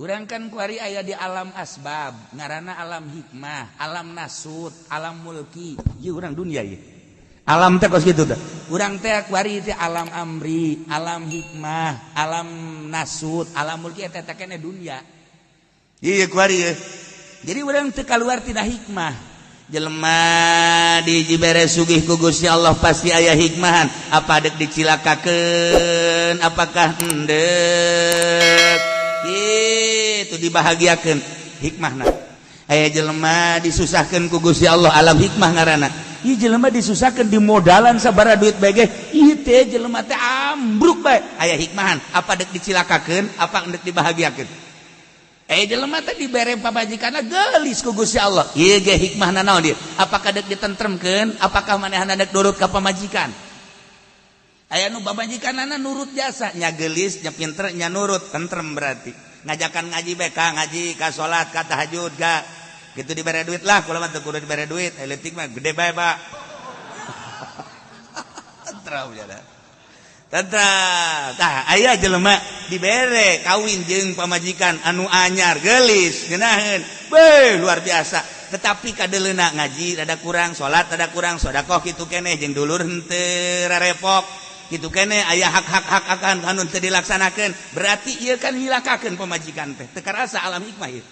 Urang kan kuari aya di alam asbab, ngaranna alam hikmah, alam nasut, alam mulki. Ieu urang dunia ieu. Alam teh kos kitu teh. Urang teh kuari teh alam amri, alam hikmah, alam nasut, alam mulki, eta teh keneh dunia. Ieu kuari ieu. Jadi urang teu kaluar tina hikmah. Jelema dibere sugih ku Gusti Allah pasti aya hikmahan. Apa dek dicilakakeun, apakah endek itu dibahagiakan, hikmahna. Aya jelema disusahkan ku Gusti Allah, alam hikmah ngaranna. Ieu jelema disusahkan, di modalan sabara duit bae ge, ieu teh jelema teh ambruk bae, aya hikmahan, apa dek dicilakakeun, apa endek dibahagiakeun. Eh, jelema teh dibere pamajikanna geulis ku Gusti Allah, ieu ge hikmahna naon ieu? Apakah dek ditentremkeun, apakah manehna dek nurut ka pamajikan? Aya nu pamajikanana nurut jasa nya, geulis nya, pinter nya, nurut, tentrem. Berarti ngajakan ngaji bae ka ngaji, ka salat, ka tahajud, ka gitu, dibere duit lah, kula mah teu kudu dibere duit, eh, leutik mah gede bae, Pak. Tentrem ya, tentrem. Tah, aya jelema dibere kawin jeung pamajikan anu anyar, geulis, ngeunaheun, beuh, luar biasa, tetapi kadeleuna ngaji rada kurang, salat rada kurang, sedekah kitu keneh, jeung dulur henteu rarepok kitu keneh, aya hak-hak hak akan anu teu dilaksanakeun. Berarti ieu kan nyilakakeun pamajikan teh, teu karasa alam hikmah ieu.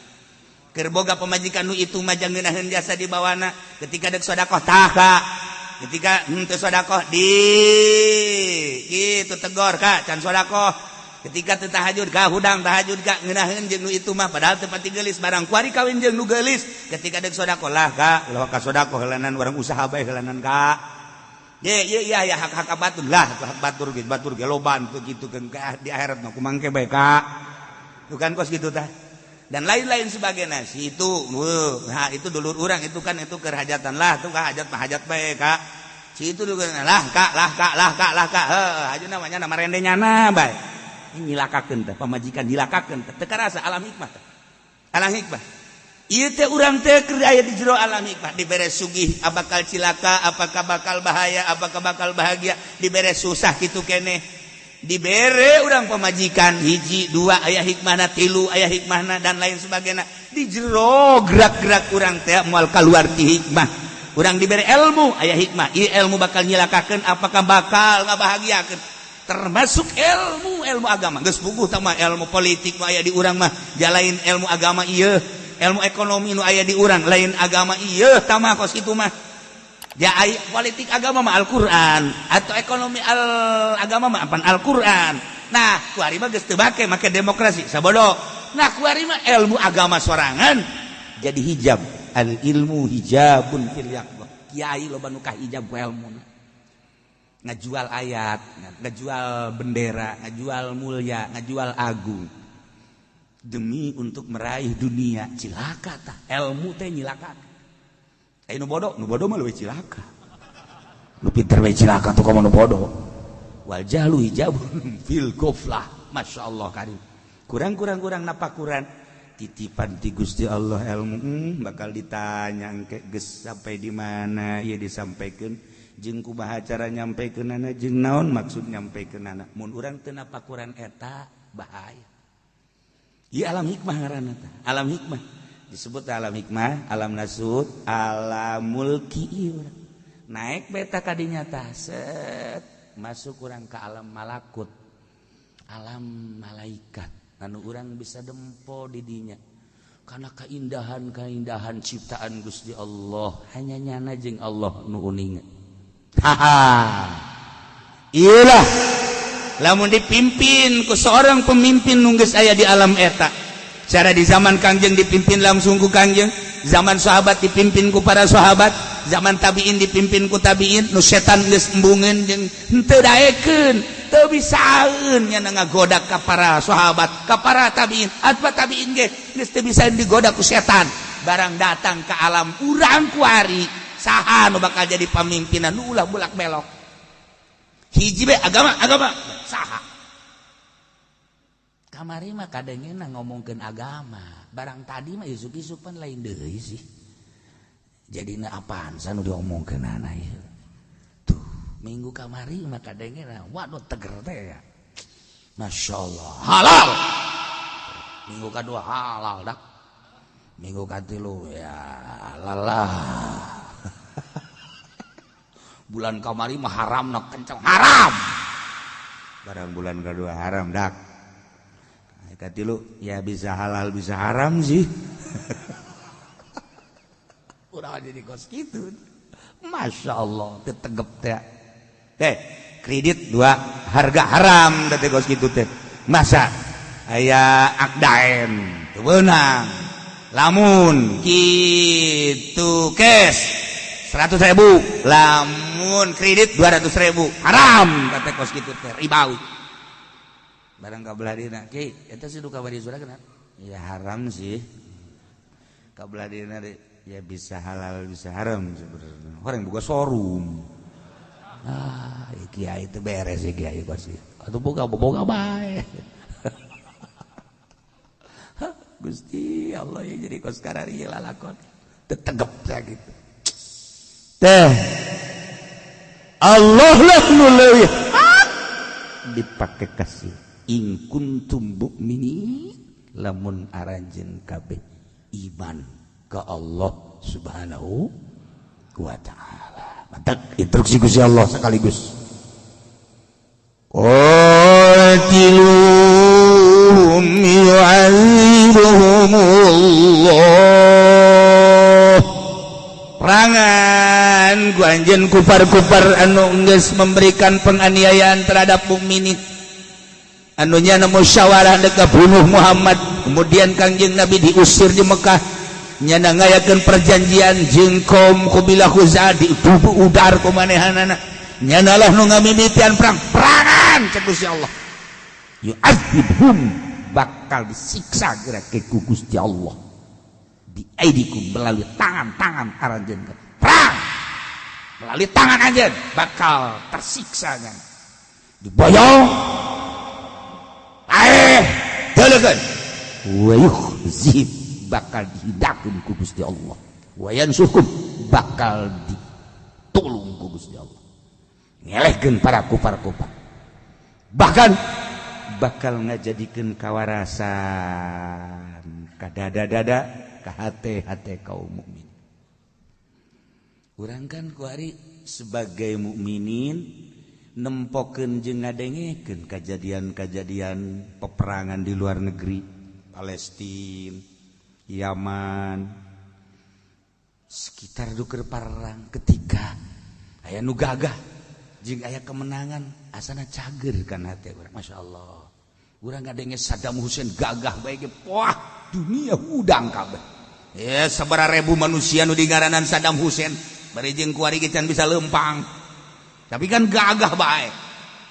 Keur boga pamajikan nu itu mah ngeunaheun jasa di bawana, ketika dek sedekah tah ka, ketika henteu sedekah di kitu tegor, ka can sedekah, ketika teu tahajud ka hudang tahajud ka, ngeunaheun jeung nu itu mah, padahal teu pati geulis. Barang kuari kawin jeung nu geulis, ketika dek sedekah lah ka, ulah ka sedekah heulanan, urang usaha bae heulanan ka. Ye ye ya ya, hak hak batur lah, hak batur gitu, batur ge loba teu kitu kan, di akhirat mah kumangke bae ka. Tuh kan kos gitu tah. Dan lain-lain sebagainya. Si itu, nah, itu dulur orang itu kan, itu kerhajatan lah, tuh kak, hajat mah hajat bae kak. Si itu juga lah kak, lah kak, lah kak, lah kak, heuh, aja namanya nama rende nyana bae. Ini nyilakakeun teh, pamajikan nyilakakeun teh, teu karasa alam hikmah teh. Alam hikmah. Ieu teh urang teh keur aya di jero alam hikmah, dibere sugih bakal cilaka, apakah bakal bahaya, apakah bakal bahagia, dibere susah kitu keneh. Dibere urang pamajikan hiji dua aya hikmahna, tilu aya hikmahna, dan lain sebagainya. Di jero gerak-gerak urang teh moal kaluar ti hikmah. Urang dibere ilmu aya hikmah, ieu ilmu bakal nyilakakeun, apakah bakal ngabahagiakeun, termasuk ilmu ilmu agama geus puguh tah mah. Ilmu politik mah aya di urang mah, jalain ilmu agama ieu, ilmu ekonomi nu aya di urang lain agama ieu tah mah, kos kitu mah ya. Politik agama mah Al-Qur'an, atau ekonomi al agama mah apaan Al-Qur'an. Nah, kuari mah geus teu make make demokrasi sabodo. Nah, kuari mah ilmu agama sorangan jadi hijab, al ilmu hijabun fil yaqظah. Kiai loba nu hijab ku ilmu, ngajual ayat, ngajual bendera, ngajual mulia, ngajual agung demi untuk meraih dunia. Cilaka tah, ilmu teh nyilaka. Eh, nu bodoh, nu bodoh mah leuwih cilaka. Nu pinter we cilaka tuh komo nu bodoh. Wal jahlu hijabun fil ghaflah. Masya Allah karim. Kurang kurang kurang napakuran titipan ti Gusti Allah ilmu, bakal ditanya engke geus sampai di mana ieu disampaikan, jeung kumaha cara nyampekeunana, jeung naon maksud nyampekeunana. Mun urang teu napakuran eta bahaya. Ieu alam hikmah ngaranna teh. Alam hikmah disebut alam hikmah, alam nasut, alam mulki. Ieu urang naik beta kadinya tah, set masuk urang ke alam malakut, alam malaikat anu urang bisa dempo didinya karena keindahan-keindahan ciptaan Gusti Allah, hanya nyana jeung Allah nu uninga. Haha, iyalah, lamun dipimpin ku seorang pemimpin nu geus aya di alam eta. Cara di zaman Kangjeng dipimpin langsung ku Kangjeng, zaman sahabat dipimpin ku para sahabat, zaman tabiin dipimpin ku tabiin nu setan geus embungeun jeung henteu daekeun, teu bisaeun nya ngagoda ka para sahabat, ka para tabiin. Atau tabiin ge geus teu bisa digoda ku setan. Barang datang ke alam urang kuari, saha nu bakal jadi pamimpinan nu ulah bulak belok, hiji be agama, agama saha? Kamari mah kadangena ngomongkeun agama, barang tadi mah isuk-isuk pan lain deui sih. Jadi apaan sanu diomongkeun anak ieu tuh? Minggu kamari mah kadangena, waduh, teger teh ya, Masya Allah, halal. Minggu kedua halal dak. Minggu katilu ya halal lah. Bulan kamari mah haram nak kenceng haram. Barang bulan kedua haram dak. Katilu ya bisa halal bisa haram sih. Urang jadi kos kitu. Masya Allah tetegep teh. Teh kredit dua harga haram teh kos kitu teh. Masa aya akdaen teu beunang. Lamun kitu cash 100.000, lamun kredit 200.000 haram teh kos kitu teh ribawi. Barang kabelah dina ki eta sih duka bari surah kenapa? Ya haram sih. Kabelah dina ya bisa halal bisa haram sebenarnya. Orang buka showroom. Ah, kiai itu beres ya kiai pasti. Atau boga bae. Gusti Allah ya jadi kos karari lalakon. Tetegep saya gitu. Teh Allah lah nu leuwih dipake kasih. In kuntum mukminin lamun aranjeun kabeh iman ke Allah Subhanahu wa taala. Mantap instruksi Gusti Allah sekaligus. Qatiluhum yu'adzibuhumullah. Perangan ku anjeun kufar-kufar anu geus memberikan penganiayaan terhadap mukminin. Anu nyana musyawarah dek bunuh Muhammad, kemudian Kangjeng Nabi diusir di Mekah. Nyana ngayakeun perjanjian jeung kaum Qabilah Khuza'ah ditubuh udar ku manehanana. Nyana lah nu ngamimitian perang, perangan cek Gusti Allah. Yu'adzibhum bakal disiksa geura ku Gusti Allah. Diaidikum melalui tangan-tangan aranjeun. Perang melalui tangan anjeun bakal tersiksa nya. Diboyong aeh delegeun wa yukhzihim bakal dihidakeun ku Gusti Allah. Wa yansurkum bakal ditulung ku Gusti Allah. Ngelehkeun para kufar-kufar. Bahkan bakal ngajadikeun kawarasan ka dada-dada ka hate-hate kaum mukmin. Urang kan kuari sebagai mukminin nempokeun jeung ngadengekeun kejadian-kejadian peperangan di luar negeri, Palestina, Yaman, sekitar duker perang ketika aya nu gagah jeung aya kemenangan asana cager kan hati urang. Masya Allah, urang ngadenge Saddam Hussein gagah bae ge, wah dunia hudang kabeh. Ya sabaraha ribu manusia nu digaranan Saddam Hussein bari jeung kuari ge can bisa lempang. Tapi kan gagah bae.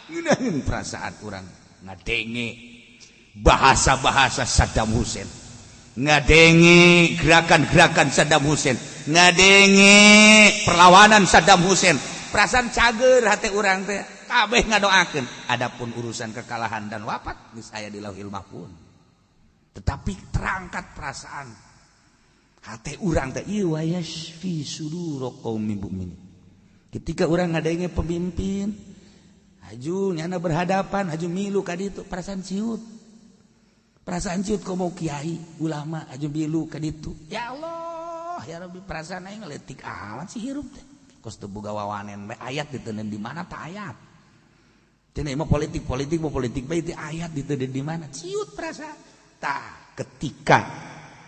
Ngeunaheun perasaan urang ngadenge bahasa-bahasa Saddam Hussein, ngadenge gerakan-gerakan Saddam Hussein, ngadenge perlawanan Saddam Hussein. Perasaan cager hati urang teh kabeh ngadoakeun. Adapun urusan kekalahan dan wafat geus aya di Lauhil Mahfuz. Tetapi terangkat perasaan hati urang teh ieu wa yashfi sudur qaumin mukminin. Ketika urang ngadenge pemimpin haju nyana berhadapan haju milu ka ditu perasaan ciut. Perasaan ciut komo kiai ulama haju milu ka ditu. Ya Allah, ya Rabbi perasaan aing leutik amat sih hirup teh. Kos teu boga wawanen bae ayat diteundeun di mana tah ayat. Cenah mah politik politik mah politik bae teh ayat diteundeun di mana? Ciut perasaan. Tah ketika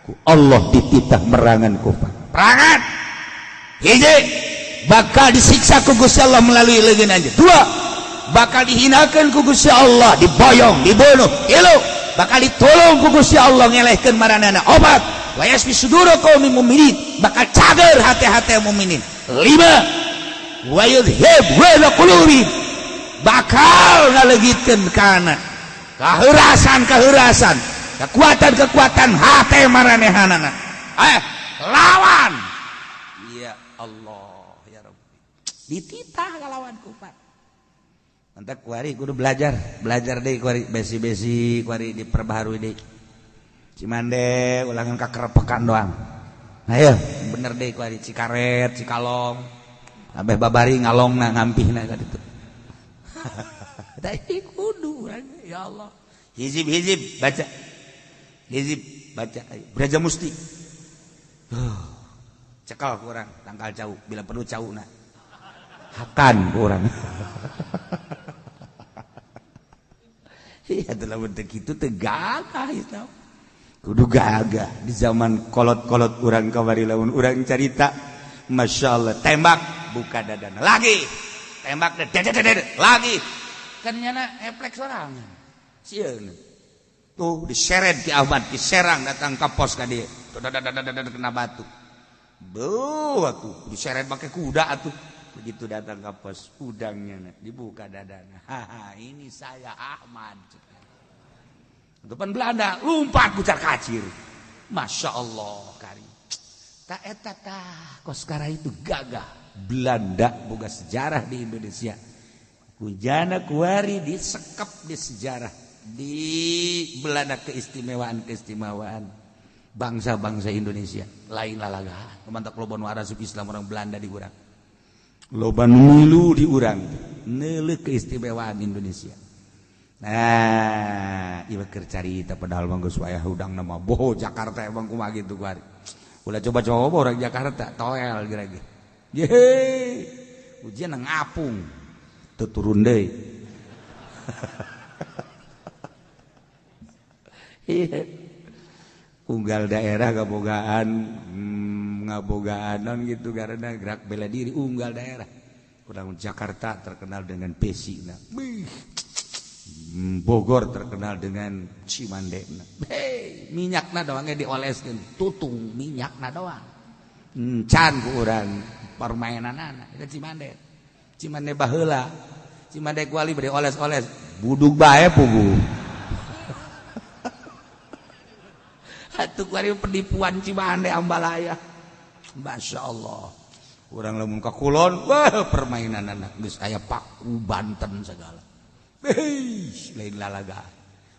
ku Allah dititah merangan kufar. Perangan. Hiji bakal disiksa ku Gusti Allah melalui leungeun anjeun. Dua, bakal dihinakeun ku Gusti Allah, diboyong, dibunuh. Tilu, bakal ditolong ku Gusti Allah ngelehkeun maranehna. Opat, wa yasfi sudur qaumin mukminin, bakal cager hati-hati mukminin. Lima, wa yudhib wa qulubi, bakal ngaleugitkeun kana kaheurasan-kaheurasan, kekuatan-kekuatan hati maranehanana. Lawan. Ya Allah, ya Rabbi. Dititah kalawan kufar. Mantap kuari kudu belajar, belajar deh kuari besi-besi kuari diperbaharui deh. Cimande ulangan kakerepekan doang. Ayo, bener deh kuari Cikaret, Cikalong. Abeh babari ngalongna ngampihna ka ditu. Tah kudu ya Allah. Hizib-hizib baca. Hizib baca Braja Musti. Cekal ku urang tangkal cau bila perlu cauna. Hakan ku urang. Iya dalam bentuk itu teu gagah itu. Kudu gagah di zaman kolot-kolot urang kamari lamun urang carita Masya Allah tembak buka dadana lagi tembak lagi kan nyana refleks sorangan sieun tuh diseret ki Ahmad ki Serang datang ka pos ka dieu kena batu beuh atuh diseret make kuda atuh begitu datang ke pos udangnya dibuka dadana haha ini saya Ahmad depan Belanda lompat kucar kacir Masya Allah kari tak eta tah koskara itu gagah Belanda boga sejarah di Indonesia kujana kuari disekep di sejarah di Belanda keistimewaan-keistimewaan bangsa-bangsa Indonesia lain lalaga mantak loba nu arasup Islam orang Belanda di urang loba nu milu di urang neuleuh keistimewaan Indonesia. Nah ieu keur carita padahal mah geus wayah hudang nama boho Jakarta emang kumaha kitu kuari ulah coba-coba orang Jakarta toel geura ge yehe ujian ngapung teu turun deui. Unggal daerah ngabogaan ngabogaan gitu karena gerak bela diri unggal daerah. Urang Jakarta terkenal dengan pesina. Bogor terkenal dengan Cimande. Hei, minyakna doang ge dioleskeun, tutung minyakna doang. Can ku urang permainanana eta Cimande. Cimande baheula. Cimande kuali bade oles-oles, budug bae puguh. Atuh kuari penipuan Cimande Ambalaya. Masya Allah. Urang lamun ka kulon, wah permainan anak geus aya paku Banten segala. Hei, lain lalaga.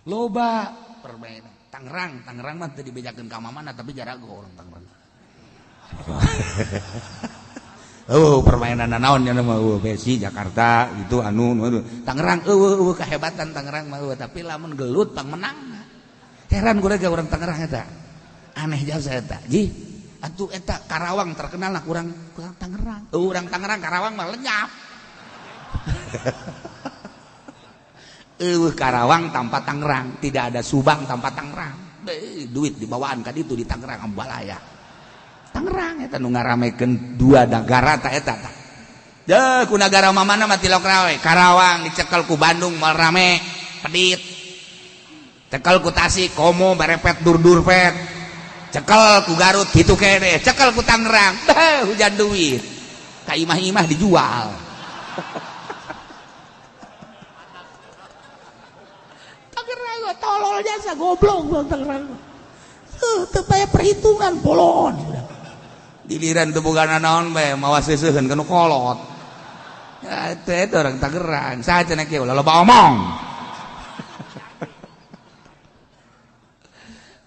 Loba permainan. Tangerang, Tangerang mah teu dibejakeun ka mana tapi jarago orang Tangerang. Oh, permainan naon nya mah besi Jakarta itu anu Tangerang eueuh kehebatan Tangerang mah tapi lamun gelut pang menang. Heran gue lagi orang Tangerang eta. Aneh jasa eta. Ji, atuh eta Karawang terkenal lah kurang Tangerang. Urang Tangerang Karawang mah lenyap. Eueuh Karawang tanpa Tangerang, tidak ada Subang tanpa Tangerang. Duit dibawaan ka ditu di Tangerang Ambalaya. Tangerang eta nu ngaramekeun dua nagara ta eta tah. Deuh ku nagara mamana mah tilok rawe. Karawang dicekel ku Bandung moal rame, pedit. Cekel ku Tasik komo barepet dur-durpet. Cekel ku Garut kitu kene, cekel ku Tangerang, bah hujan duit. Ka imah-imah dijual. Tangerang tolol jasa goblok bang Tangerang. Teu paya perhitungan bolon sudah. Giliran teu boga naon bae mawa seuseuheun ka nu kolot. Ya eta orang Tangerang, saha cenah kieu loba omong.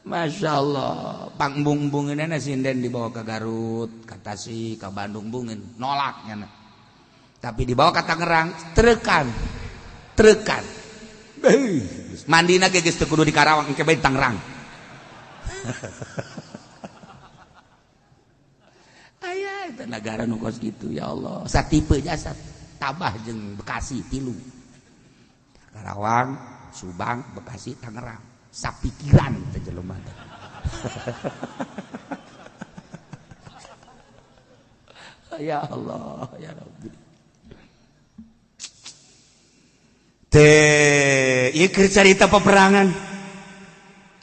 Masya Allah, pangbung-bunginna sinden dibawa ke Garut, ke Tasik, ke Bandung bungin, nolak nyana. Tapi dibawa ke Tangerang, trekan, trekan. Mandina ge geus teu kudu di Karawang, engke bae di Tangerang. Aya eta nagara nu kos kitu ya Allah. Satipe jasa Tabah jeung Bekasi tilu. Karawang, Subang, Bekasi, Tangerang. Sapikiran teh jelema teh. Ya Allah, ya Rabbi. Teh, ieu keur carita peperangan.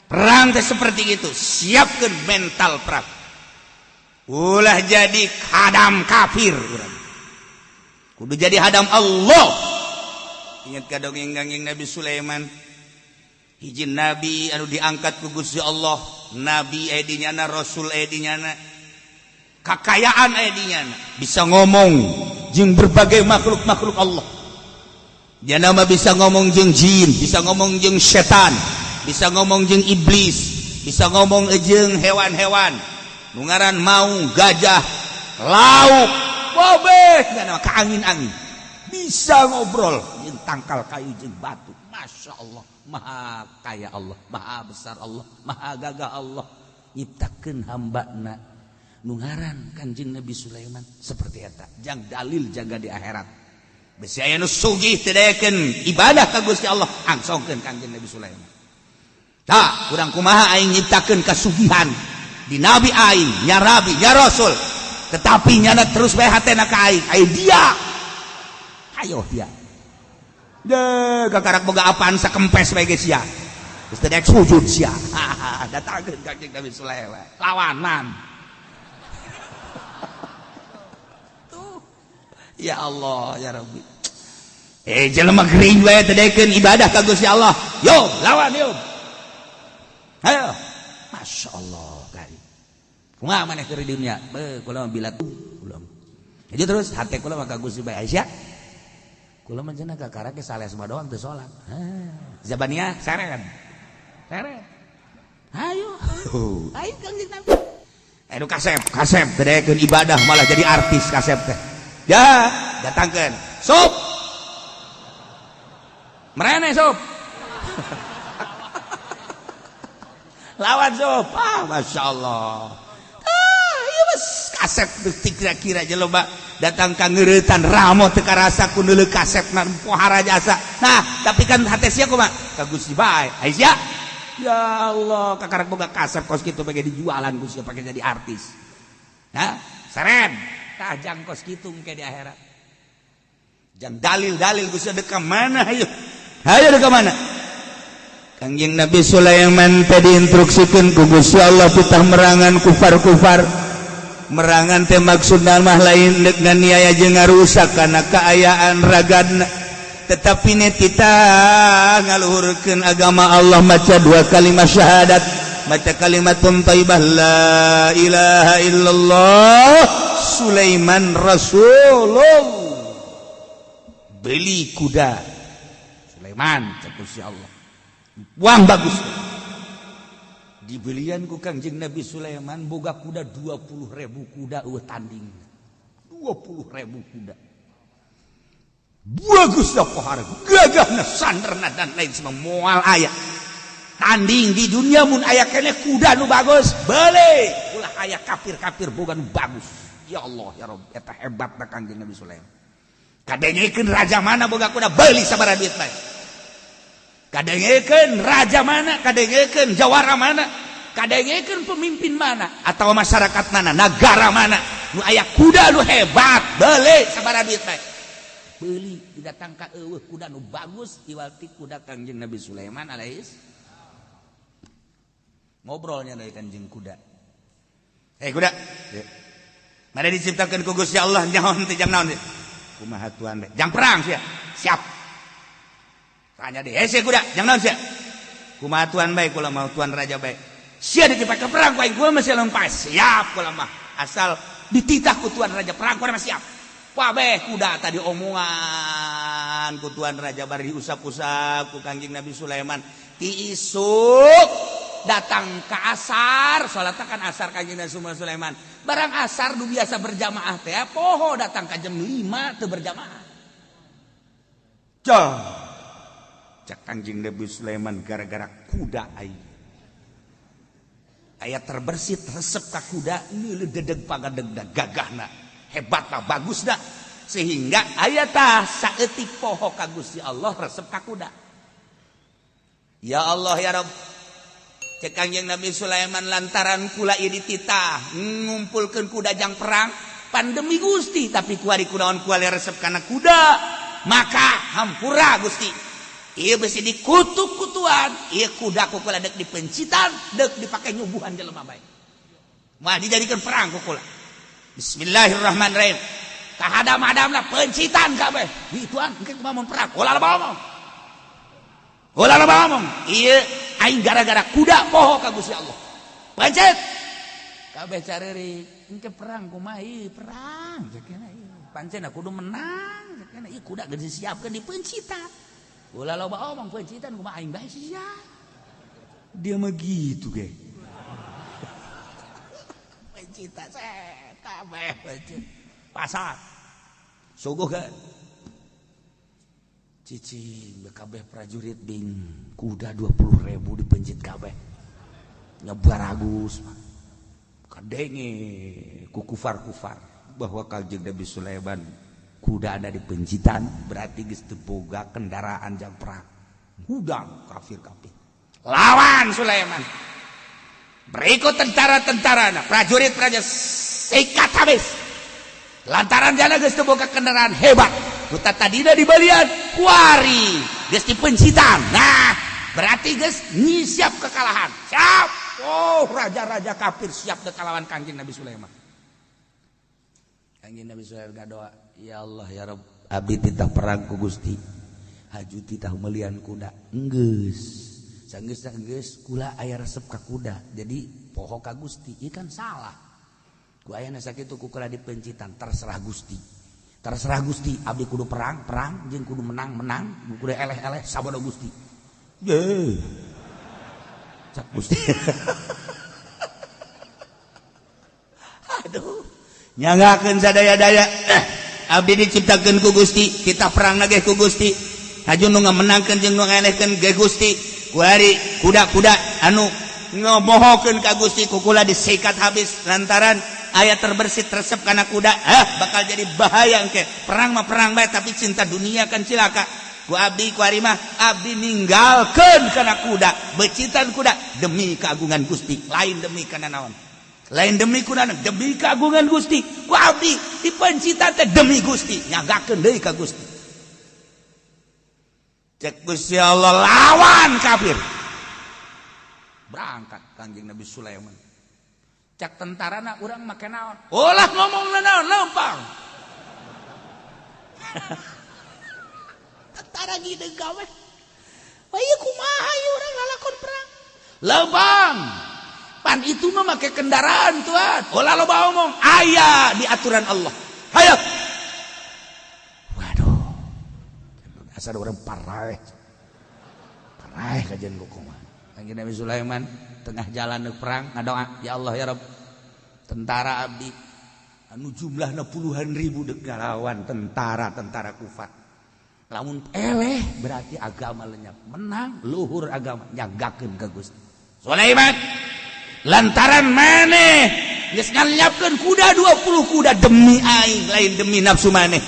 Perang teh seperti itu, siapkeun mental perang. Ulah jadi hadam kafir urang. Kudu jadi hadam Allah. Ingat ka dongeng dongeng Nabi Sulaiman. Hiji nabi anu diangkat ku Gusti Allah, nabi aya di nyana, rasul aya di nyana, kakayaan aya di nyana, bisa ngomong jeung berbagai makhluk-makhluk Allah. Dia nama bisa ngomong jeung jin, bisa ngomong jeung setan, bisa ngomong jeung iblis, bisa ngomong jeung hewan-hewan. Nu ngaran maung, gajah, lauk, bobeh, ka angin-angin. Bisa ngobrol jeung tangkal kayu jeung batu. Masya Allah, maha kaya Allah, maha besar Allah, maha gagah Allah. Nyiptakeun hambana nu ngaran Kanjeng Nabi Sulaiman seperti eta. Jang dalil jaga di akhirat. Besi aya nu sugih teu daekeun ibadah ka Gusti Allah, angsongkeun Kanjeng Nabi Sulaiman. Tah, kurang kumaha aing nyiptakeun kasugihan di nabi aing, nya rabi, nya rasul. Tetapi nyana terus bae hatena ka aing, aing dia. Ayo dia. Deh, kakarak boga apaan sakempes bae geus sia. Geus teu daek sujud sia. Datangkeun Kanjeng Nabi Sulaiman. Lawanan. Tuh. Ya Allah, ya Rabbi. Jelema gering bae teu daekeun ibadah ka Gusti Allah. Yo, lawan yo. Ayo. Masya Allah kari. Kumaha maneh keur di dunia? Beuh, kula mah bila kula. Jadi terus hate kula mah ka Gusti bae Aisyah. Kula mah cenah kakara ge saleh semua doang teu salat. Zabaniah saren. Saren. Ayo. Ayo Kangjeng Nabi. Anu kasep, kasep teu daekeun ibadah malah jadi artis kasep teh. Ya, datangkeun. Sup. Merene sup. Lawan sup. Ah, Masya Allah. Ah, iya mas kasep kira-kira jelema datang ka ngeuretan ramo teu karasa ku neuleuh kasep na pohara jasa. Nah, tapi kan hate sia kumaha? Ka Gusti bae. Ai sia. Ya Allah, kakarak boga kasep kos kitu pake dijualan ku sia pake jadi artis. Hah? Seren. Tah jang kos kitu engke di akhirat. Jang dalil-dalil ku sia deuk ka mana hayu? Hayu deuk ka mana? Kangjeng Nabi Sulaiman teh diinstruksikeun ku Gusti Allah titah merangan kufar-kufar. Merangan teh maksudna mah lain deuk nganiaya jeung ngarusak kana kaayaan ragadna. Tetapi ne titah ngaluhurkeun agama Allah maca dua kalimat syahadat, maca kalimatun thayyibah la ilaha illallah Sulaiman Rasulullah. Beli kuda Sulaiman cek Gusti Allah. Buang bagus. Dibelian ku Kangjeng Nabi Sulaiman boga kuda 20.000 kuda eueuh tanding. 20.000 kuda. Bagus dah pohara, gagahna sanderna dan lain semua moal aya. Tanding di dunia mun aya keneh kuda nu bagus, beli. Ulah aya kafir-kafir boga nu bagus. Ya Allah ya Rabb, eta hebatna Kangjeng Nabi Sulaiman. Kadengekeun raja mana boga kuda beli sabaraha duit bae. Kadengekeun raja mana, kadengekeun jawara mana, kadengekeun pemimpin mana atau masyarakat mana, negara mana nu aya kuda nu hebat, beli sabaraha duit bae. Beli didatang ka eueuh kuda nu bagus iwalti kuda Kangjeng Nabi Sulaiman alaihis. Ngobrolnya dari Kanjeng kuda. Hei kuda, mana diciptakeun ku Gusti Allah nyaho teh jang naon teh? Kumaha tuan bae? Jang perang sia. Siap. Tanya deh, hese kuda, jang naon sia? Kumaha tuan bae kula mau tuan raja bae. Sia dipake perang ku aing kula mah lompat. Siap kula mah. Asal dititah ku tuan raja perang kula mah siap. Wabeh kuda tadi omongan ku tuan raja bari diusap-usap ku Kangjeng Nabi Sulaiman. Ti isuk datang ke asar, salat kan asar Kangjeng Nabi Sulaiman. Barang asar nu biasa berjamaah teh poho datang ka jam 5 teu berjamaah. Cah. Cak Kangjeng Nabi Sulaiman gara-gara kuda aing. Aya terbersit resep ka kuda neuleuh dedeg pagadegna gagahna. Hebatna bagusna sehingga aya tah saeutik poho ka Gusti Allah resep ka kuda. Ya Allah ya Rabb. Cek Kangjeng Nabi Sulaiman lantaran kula ieu dititah ngumpulkeun kuda jang perang pandemi Gusti tapi kuari kunaon kuali resep kana kuda maka hampura Gusti. Ieu besi dikutuk kutuan ieu kuda ku kula deuk dipencitan deuk dipake nyubuhan jelema bae. Mah dijadikeun perang ku kula. Bismillahirrahmanirrahim. Kahadam-hadamlah pencitan kabeh. Di tuan engke kumaha mun perang? Ulah loba omong. Ulah loba omong. Ieu aing gara-gara kuda poho ka Gusti Allah. Pencet. Kabeh careurik. Engke perang kumaha ieu? Perang cekena ieu. Pancen kudu menang cekena ieu kuda geus disiapkeun di pencitan. Ulah loba omong pencitan kumaha aing bae sia. Dia mah gitu ge. Pencitan kabeh pasar suguhkeun Cicing kabeh prajurit bing kuda 20.000 dipencit kabeh. Nyebar agus kadenge ku kufar-kufar bahwa Kanjeng Nabi Sulaiman kuda ada di pencitan, berarti geus teu boga kendaraan jang perang. Hudang kafir-kafir. Lawan Sulaiman. Berikut tentara-tentara, prajurit-prajurit sikat habis. Lantaran jana geus teu boga kendaraan hebat. Kuta tadina dibalian kuari geus dipencitan. Nah, berarti geus nyisiap kekalahan. Siap. Oh, raja-raja kafir siap kekalahan Kanjeng Nabi Sulaiman. Kanjeng Nabi Sulaiman ngadoa, ya Allah ya Rabb, abdi titah perang ku Gusti. Haju titah melian kuda. Enggeus. Sanggeus enggeus kula aya resep ka kuda. Jadi poho ka Gusti, ieu kan salah. Ku ayana sakitu ku kula dipencitan, terserah Gusti. Terserah Gusti, abdi kudu perang, perang jeung kudu menang, menang, kudu eleh-eleh sabodo Gusti. Ye. Cak Gusti. Aduh. Nyanggakeun sadaya-daya. Abdi diciptakeun ku Gusti, kita perang ge ku Gusti. Haju nu ngamenangkeun jeung nu ngelehkeun ge Gusti. Kuari kuda-kuda anu ngobohokeun ka Gusti ku kula disikat habis lantaran ayat terbersit resep karena kuda, bakal jadi bahaya engke. Perang mah perang bae tapi cinta dunia kan cilaka. Ku abdi ku ari mah abdi ninggalkeun kana kuda, becitan kuda demi keagungan Gusti, lain demi kana naon. Lain demi kuda, demi keagungan Gusti. Ku abdi dipencitan teh demi Gusti, nyanggakeun deui ka Gusti. Cek Gusti Allah lawan kafir. Berangkat Kanjeng Nabi Sulaiman. Cak tentarana urang make naon? Ulah ngomong naon lempang. Tentara geudeung gawe. Wah ieu kumaha ieu urang lalakon perang? Lempang. Pan itu mah make kendaraan tuan. Ulah loba omong, aya di aturan Allah. Hayo. Waduh. Asal urang paraeh. Paraeh kajian kumaha. Kanjeng Nabi Sulaiman tengah jalan ke perang ngadoa, ya Allah ya Rabb, tentara abdi anu jumlahna puluhan ribu dek ngalawan tentara-tentara kufar. Lamun eleh berarti agama lenyap, menang luhur agama nyanggakeun ka Gusti. Sulaiman lantaran maneh geus ngalenyapkeun kuda 20 kuda demi aing, lain demi nafsu maneh,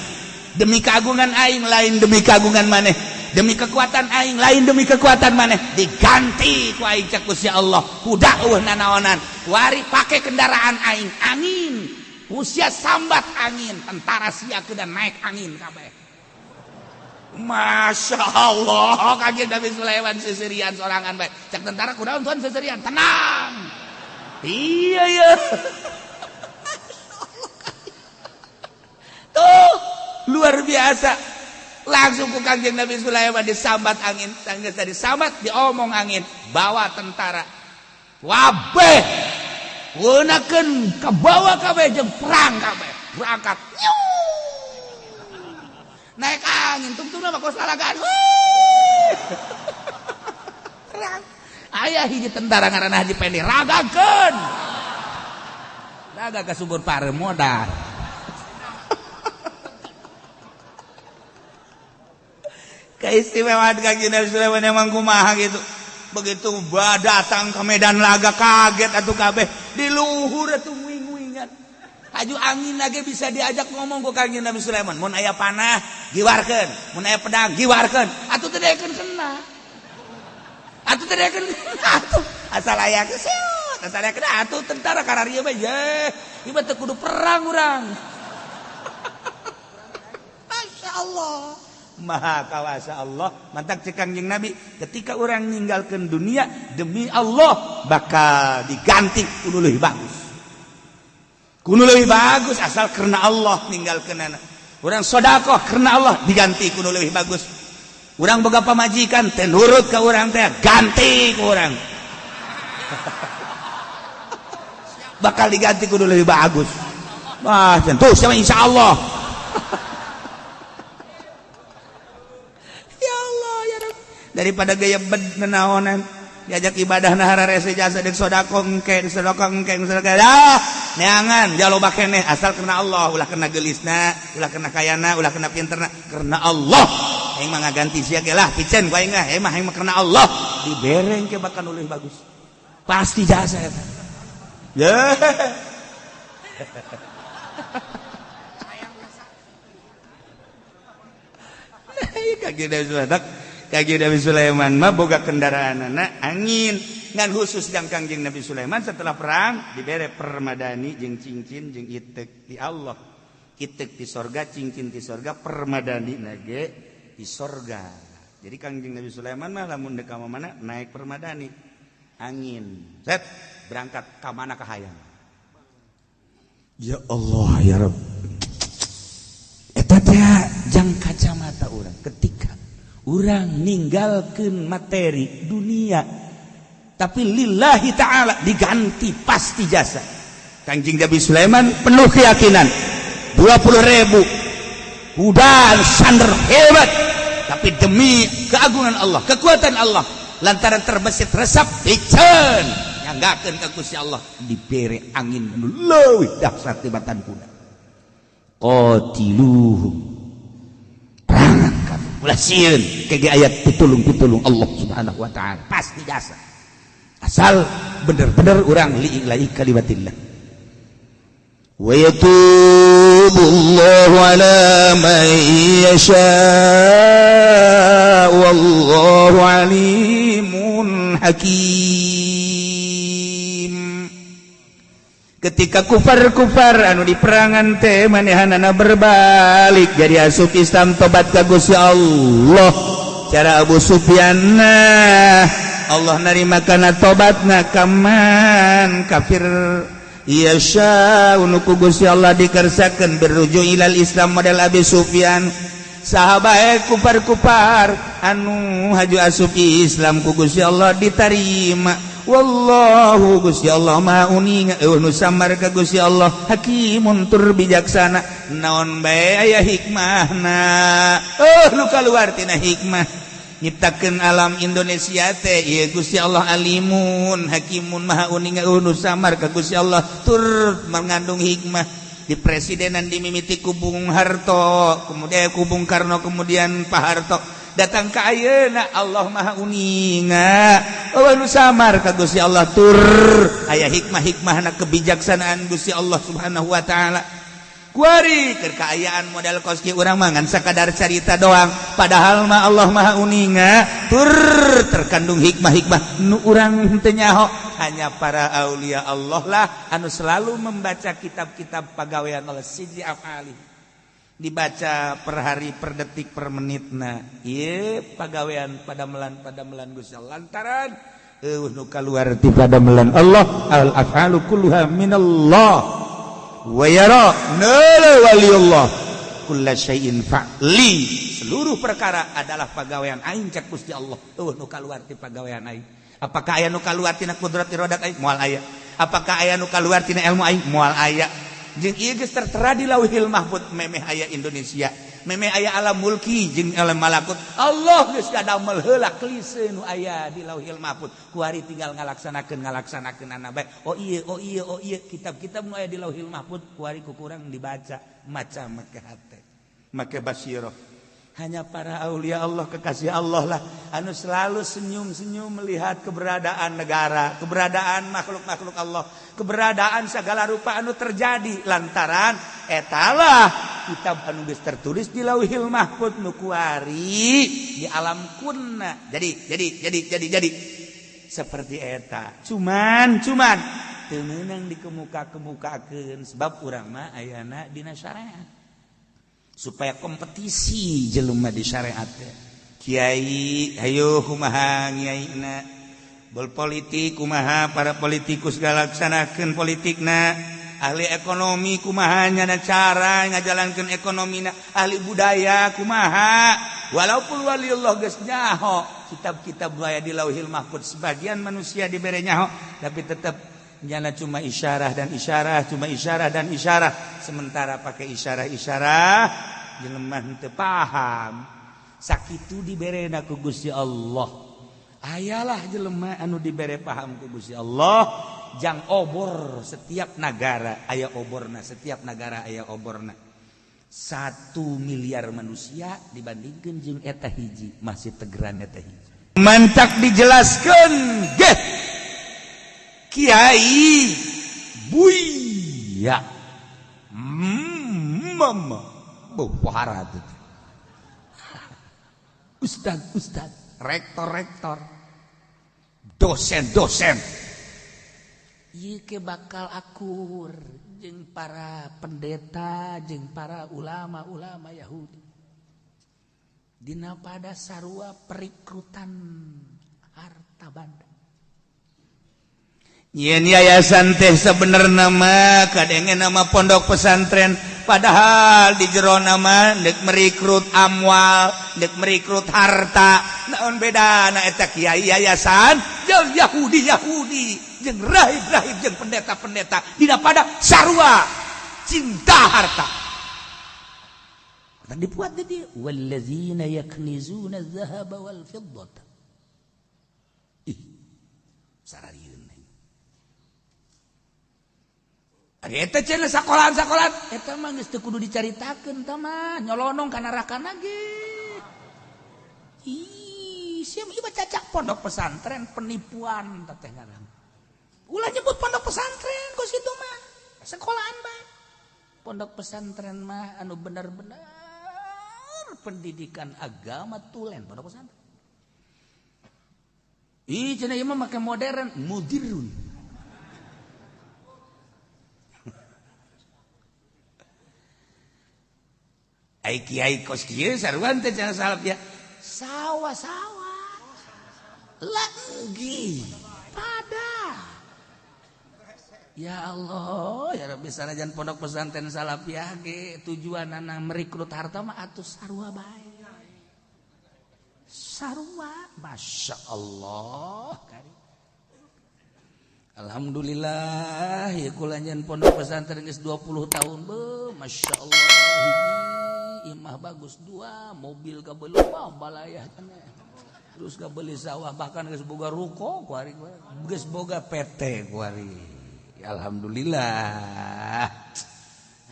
demi keagungan aing, lain demi keagungan maneh, demi kekuatan aing, lain demi kekuatan maneh, diganti ku aing cek Gusti Allah. Kuda eueuh nanaonan, wari pake kendaraan aing, angin, usia sambat angin, tentara sia kedah naik angin kabeh. Masya Allah, kaget Nabi Sulaiman seserian sorangan bae. Cek tentara kuda tuan seserian, tenang. Iya iya. Tuh luar biasa. Langsung ku Kanjeng Nabi Sulaiman disambat angin, sanggeus disambat diomong angin, bawa tentara. Wabeh. Gunakeun kabawa kabeh jeung perang kabeh. Berangkat. Naik angin tungtungna mah kos lalagaan. Perang. Aya hiji tentara ngaranna Haji Pendi, ragakeun. Raga ka subur pare modar. Keistimewaan Kanjeng Nabi Sulaiman emang kumaha gitu. Begitu datang ke medan laga kaget atuh kabeh, di luhur atuh nguing-nguingan. Haju angin lagi bisa diajak ngomong ku Kanjeng Nabi Sulaiman. Mun aya panah giwarkeun, mun aya pedang giwarkeun, atuh teu daekeun kena. Atuh teu daekeun kena atuh. Asal aya keseut, asal aya kena atuh tentara kararieu bae ye. Ieu mah teu kudu perang urang. Masya Allah. Maha kawasa Allah. Mantak cek Kanjeng Nabi, ketika orang ninggalkan dunia demi Allah bakal diganti kudu leuwih bagus. Kudu leuwih bagus asal karena Allah ninggalkeunana. Urang sedekah karena Allah diganti kudu leuwih bagus. Urang boga pamajikan teh nurut ka urang teh ganti ku urang. Bakal diganti kudu leuwih bagus. Wah, tentu sama insyaallah. Daripada gaya bed nenaonan diajak ibadah nahara rese jasa deuk sedekah engke sedekah engke sedekah dah neangan jaloba keneh asal karena Allah, ulah kena geulisna, ulah kena kayana, ulah kena pinterna, karena Allah. Aing mah ngaganti sia ge lah piceun ku aing mah, aing mah karena Allah. Dibereng ke bahkan leuwih bagus. Pasti jasa eta. Ya. Kangjeng Nabi Sulaiman mah boga kendaraanana angin. Ngan khusus jang Kangjeng Nabi Sulaiman setelah perang dibere permadani jeung cincin jeung itek di Allah. Itek di sorga, cincin di sorga, permadani nage di sorga. Jadi Kangjeng Nabi Sulaiman mah lamun deuk ka mana naik permadani angin. Set berangkat ka mana ka hayang. Ya Allah ya Rabb. Eta teh jang kacamata urang ketika urang ninggalkeun materi dunia tapi lillahi ta'ala diganti pasti jasa. Kangjeng Nabi Sulaiman penuh keyakinan 20.000 kuda sander hebat, tapi demi keagungan Allah, kekuatan Allah, lantaran terbesit resep piceun nyanggakeun ka Gusti Allah dibere angin anu leuwih dahsyat tibatan kuda. Qatiluhum, perangan kami ulah sieun kege ayat pitulung-pitulung Allah Subhanahu wa taala pasti jasa. Asal bener-bener urang li'ilahi kalimatillah. Wa yatubullahu ala man yasha wallahu alimun hakim. Ketika kufar-kufar anu di perangan teh manehanana berbalik jadi asup Islam tobat ka Gusti Allah. Cara Abu Sufyan nah Allah narima kana tobatna kaman kafir yasha unu ku Gusti Allah dikersakeun berrujuk ilal Islam model Abi Sufyan. Sahabat kufar-kufar anu haju asup Islam ku Gusti Allah ditarima. Wallahu Gusti Allah maha uninga eueuh nu samar ka Gusti Allah hakimun tur bijaksana. Naon bae aya hikmahna, nu kaluar tina hikmah nyiptakeun alam Indonesia teh ieu Gusti Allah alimun hakimun maha uninga eueuh nu samar ka Gusti Allah tur mengandung hikmah. Di presidenan dimimiti ku Bung Harto, kemudian ku Bung Karno, kemudian Pak Harto. Datang ka ayeuna Allah maha uninga eueuh nu samar ka Gusti Allah tur aya hikmah-hikmahna kebijaksanaan Gusti Allah Subhanahu wa taala. Kuari keur kaayaan model koski urang mah ngan sakadar carita doang, padahal mah Allah maha uninga tur terkandung hikmah-hikmah nu urang henteu nyaho. Hanya para aulia Allah lah anu selalu membaca kitab-kitab pagawean Allah siji afali, dibaca per hari, per detik, per menitna. Ieu pagawean padamelan-padamelan Gusti Allah lantaran eueuh nu kaluar ti padamelan Allah. Al af'alu kulluha minallah wa yara nala waliyullah kulla syai'in fa'li. Seluruh perkara adalah pagawean aing cek Gusti Allah. Eueuh nu kaluar ti pagawean aing. Apakah aya nu kaluar tina kudrat iradat aing? Moal aya. Apakah aya nu kaluar tina ilmu aing? Moal aya. Jeung ieu geus tertera di Lauhil Mahfud memeh aya Indonesia, memeh aya alam mulki jeung alam malakut. Allah geus kadamel heula klise nu aya di Lauhil Mahfud. Kuari tinggal ngalaksanakeun bae. Oh ieu, oh ieu, oh ieu kitab-kitab nu aya di Lauhil Mahfud kuari ku kurang dibaca, maca make hate, make basirah. Hanya para aulia Allah, kekasih Allah lah anu selalu senyum-senyum melihat keberadaan negara, keberadaan makhluk-makhluk Allah, keberadaan segala rupa anu terjadi lantaran etalah kitab anu geus tertulis di Lauhil Mahfud nu kuari di alam kunna. Jadi seperti eta. Cuman teu meunang dikemuka-kemukakeun sebab urang mah ayana dina syariat. Supaya kompetisi jelema di syariat. Kiai hayo kumaha ngiaina, berpolitik kumaha para politikus galaksanakeun politikna, ahli ekonomi kumaha nyana cara ngajalankeun ekonomina, ahli budaya kumaha. Walaupun waliullah geus nyaho kitab-kitab aya di Lauhil Mahfud, sebagian manusia dibere nyaho tapi tetap nyana cuma isyarah dan isyarah, cuma isyarah dan isyarah. Sementara pakai isyarah-isyarah jelema henteu paham. Sakitu diberena ku Gusti Allah. Ayalah jelema anu dibere paham ku Gusti Allah jang obor setiap nagara aya oborna, setiap nagara aya oborna. 1 miliar manusia dibandingkan jeung eta hiji masih tegeran eta hiji. Mantak dijelaskan geh Kiai Buya mama pohara tuh. Ustad-ustad, rektor-rektor, dosen-dosen ieu ke bakal akur jeung para pendeta, jeung para ulama-ulama Yahudi. Dina pada sarua perikrutan harta banda. Nyeun yayasan teh sebenarna mah kadenge nama pondok pesantren, padahal di jero nama deuk merekrut amwal, deuk merekrut harta. Naon bedana eta kiai yayasan jeung Yahudi-Yahudi, jeung rahib-rahib, jeung pendeta-pendeta dina pada sarua cinta harta. Dan dibuat di wallazina yaknizuna adh-dhahaba wal fiddata. Ih, sararieun. Ari eta cenah sakolaan-sakolaan eta mah geus teu kudu dicaritakeun tah mah nyolonong kana rakana ge. Ih, sia ieu mah cacak pondok pesantren penipuan teh ngaran. Ulah nyebut pondok pesantren kos kitu mah. Sekolahan bae. Pondok pesantren mah anu bener-bener pendidikan agama tulen pondok pesantren. Ih, cenah ieu mah make modern, mudirun. Ai kiai kos kieu sarua teh cenah salaf ya. Sawa-sawa. Lagi pada. Ya Allah, ya Rabbi sanajan pondok pesantren salafiyah ge tujuanana merekrut harta mah atuh sarua bae. Sarua, Masya Allah. Alhamdulillah ya kulanjan pondok pesantren geus 20 tahun be, Masya Allah hiji imah bagus, dua mobil kabeuli balayah cenah. Terus kabeli sawah bahkan geus boga ruko kuari geus boga PT kuari. Alhamdulillah.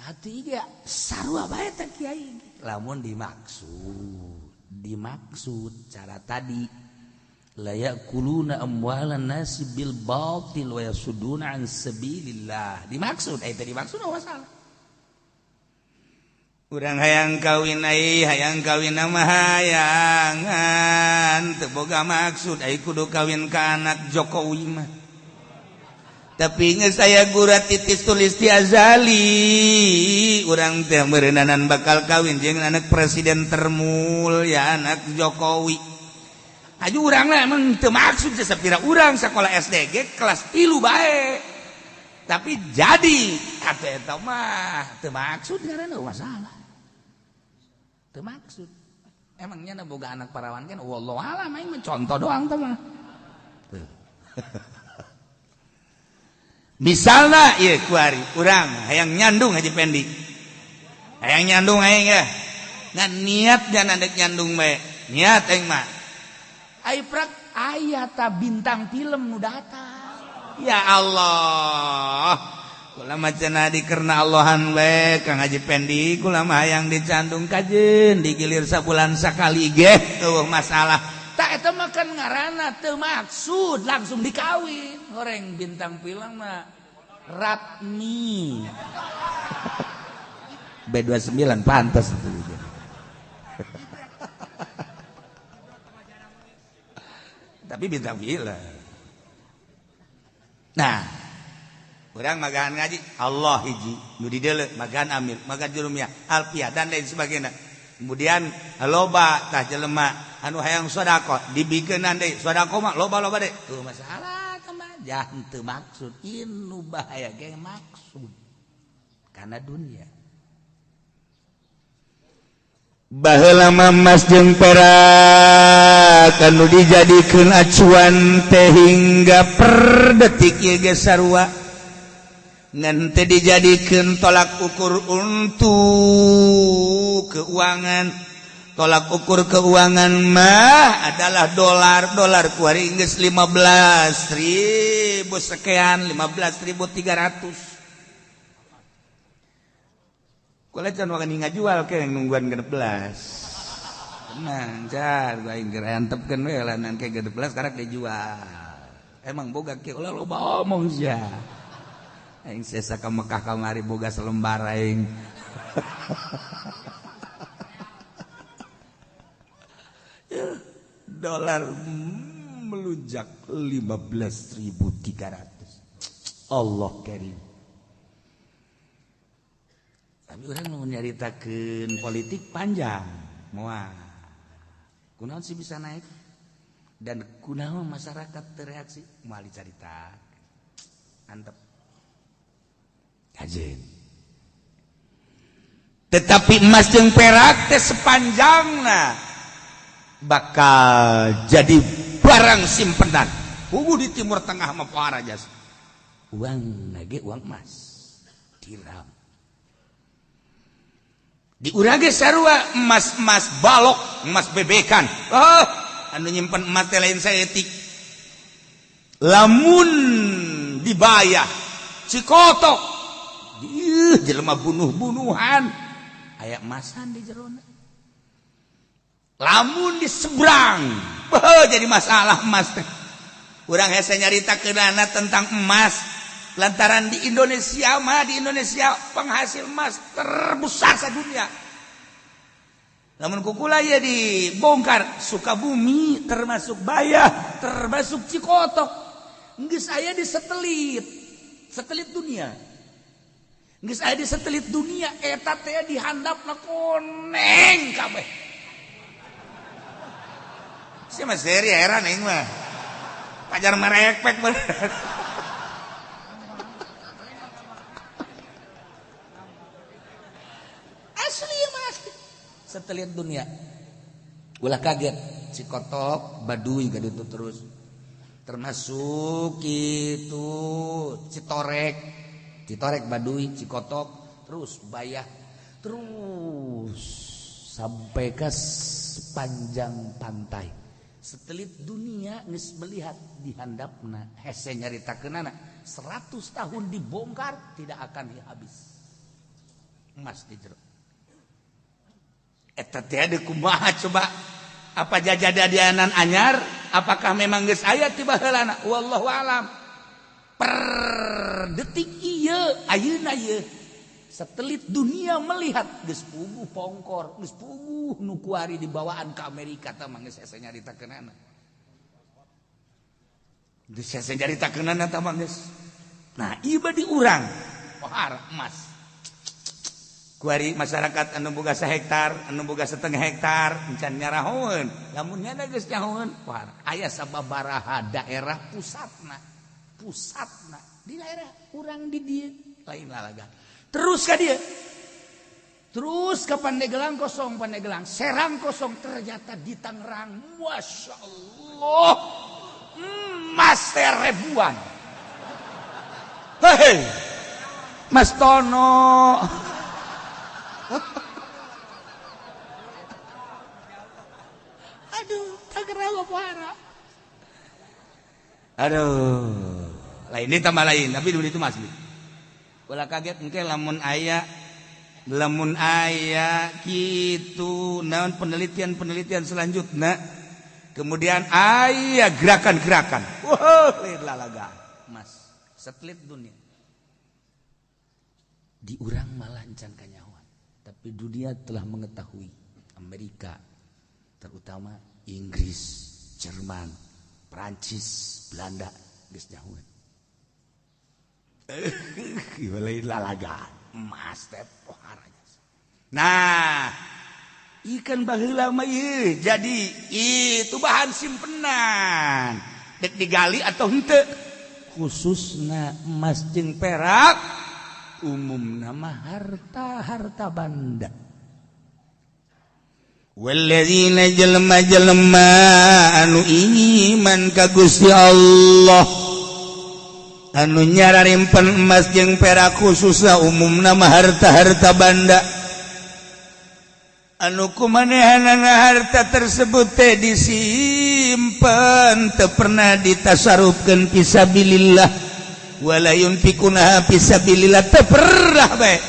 Hati ge sarua bae teh kiai. Lamun dimaksud cara tadi la ya'kuluna amwalan nasi bil batil wa yasudduna an sabilillah. Dimaksud eta dimaksud masalah. Urang hayang kawin ai hayang kawin mah hayangan teu boga maksud ai kudu kawin ka anak Jokowi mah. Tapi geus aya gurat titis tulis ti azali urang teh meureunana bakal kawin jeung anak presiden termul ya anak Jokowi. Aju urang lah emang teu maksud sapira urang sakola SD ge kelas 3 bae. Tapi jadi atuh eta mah teu maksud ngaranna masalah. Teu maksud. Emangnya na boga anak parawan kan wallahu alam aing mah contoh doang teh mah. Tuh. Misalna ieu kuari urang hayang nyandung Haji Pendi. Hayang nyandung aing ya. Ngan niat dan andek nyandung bae. Niat aing mah. Ai prak aya ta bintang film nu datang. Ya Allah. Kula mah cenah dikerna Allahan we Kang Haji Pendi kula mah hayang dicandung kajeun digilir sabulan sakali ge eueuh masalah. Tak eta mah kan ngaranna teu maksud langsung dikawin. Goreng bintang film mah Ratmi. B29 pantas itu. Tapi bintang film. Nah, orang magahan ngaji Allah hiji nu dideuleu magahan Amir, magahan Jurumiyah, Alfiah dan lain sebagainya. Kemudian loba tah jelema anu hayang sedekah dibikeunan deui sedekah mah loba-loba deui. Tuh masalah tah mah jangan teu maksud inu bahaya ge maksud karena dunia. Baheula mah emas jeung perak anu dijadikeun acuan teh hingga per detik ieu ge sarua ngan teh dijadikeun tolak ukur untuk keuangan. Tolak ukur keuangan mah adalah dolar. Dolar kuari geus 15.000 sekian, 15.300. Kula can wani ngajual ke nungguan 16. Tenang, car aing keur antepkeun we lah ke 16 karek dijual. Emang boga kieu ulah loba omong sia. Aing sesa ka Mekah kamari boga selembar aing. Dolar melunjak 15.300. Allah karim. Tapi orang mau nyaritakeun politik panjang. Moal. Kunaon sih bisa naik? Dan kunaon masyarakat tereaksi? Moal dicarita. Antep. Kajen. Tetapi emas jeung perak teh sepanjangna bakal jadi barang simpenan. Puguh di Timur Tengah mah pohara jas. Uang lagi uang emas. Dirham. Di urang ge sarua emas-emas balok, emas bebekan. Oh, anu nyimpen emas teh lain saeutik. Lamun dibayar Cikotok. Ih, jelema bunuh-bunuhan. Aya emasan di jerona. Lamun di seberang, jadi masalah emas teh. Urang hese nyaritakeunana tentang emas lantaran di Indonesia mah, di Indonesia penghasil emas terbesar sedunia. Lamun kukula ya dibongkar Sukabumi termasuk Bayah, termasuk Cikotok. Geus aya di satelit, satelit dunia. Geus aya di satelit dunia eta teh dihandapna koneng kabeh. Si mas seri heran aing mah. Pajar merekpek bener. Asli mah asli. Satelit dunia. Ulah kaget Cikotok, Baduy gak itu terus. Termasuk itu Citorek. Citorek, Baduy, Cikotok, terus Bayah, terus sampai ke sepanjang pantai. Satelit dunia geus melihat di handapna hese nyaritakeunana 100 tahun dibongkar tidak akan habis emas di jero eta teh ada kumaha coba apa jajadadianan anyar apakah memang geus aya ti baheulana wallahu alam per detik ieu ayeuna ieu satelit dunia melihat geus puguh pongkor, geus puguh nu kuari dibawaan ke Amerika tah mah geus hese nyaritakeunana. Geus hese nyaritakeunana tah mah geus. Nah, ieu di urang pohara emas. Kuari masyarakat anu boga sahektar, anu boga setengah hektar encan nyarahoeun. Lamun nya geus nyahoeun pohara. Aya sababaraha daerah pusatna, pusatna di daerah urang di dieu lain lalaga. Terus ke dia, terus ke Pandeglang kosong, Pandeglang, Serang kosong, ternyata di Tangerang, masya Allah, emas ribuan. Hei, Mas Tono, aduh, Tangerang apa? Aduh, lain ini tambah lain, tapi dulu itu masih. Ulah kaget engke lamun aya kitu naon penelitian-penelitian selanjutnya kemudian aya gerakan-gerakan wah lain lalaga emas satelit dunia di urang malah encan kanyahoan tapi dunia telah mengetahui Amerika terutama Inggris, Jerman, Perancis, Belanda geus nyahoan. Lalaga emas teh poharanya. Nah, ikan baheula mah ieu jadi itu bahan simpenan. Dek digali atau henteu. Khususna emas jeung perak umumna mah harta-harta banda. Walladzina jelema-jelema anu iman ka Gusti Allah anu nyararimpen emas jeung perak khususna umumna mah harta-harta banda anu kumanehanana harta tersebut teh disimpen teu pernah ditasarufkeun fisabilillah wala yunfikuna fisabilillah teu pernah bae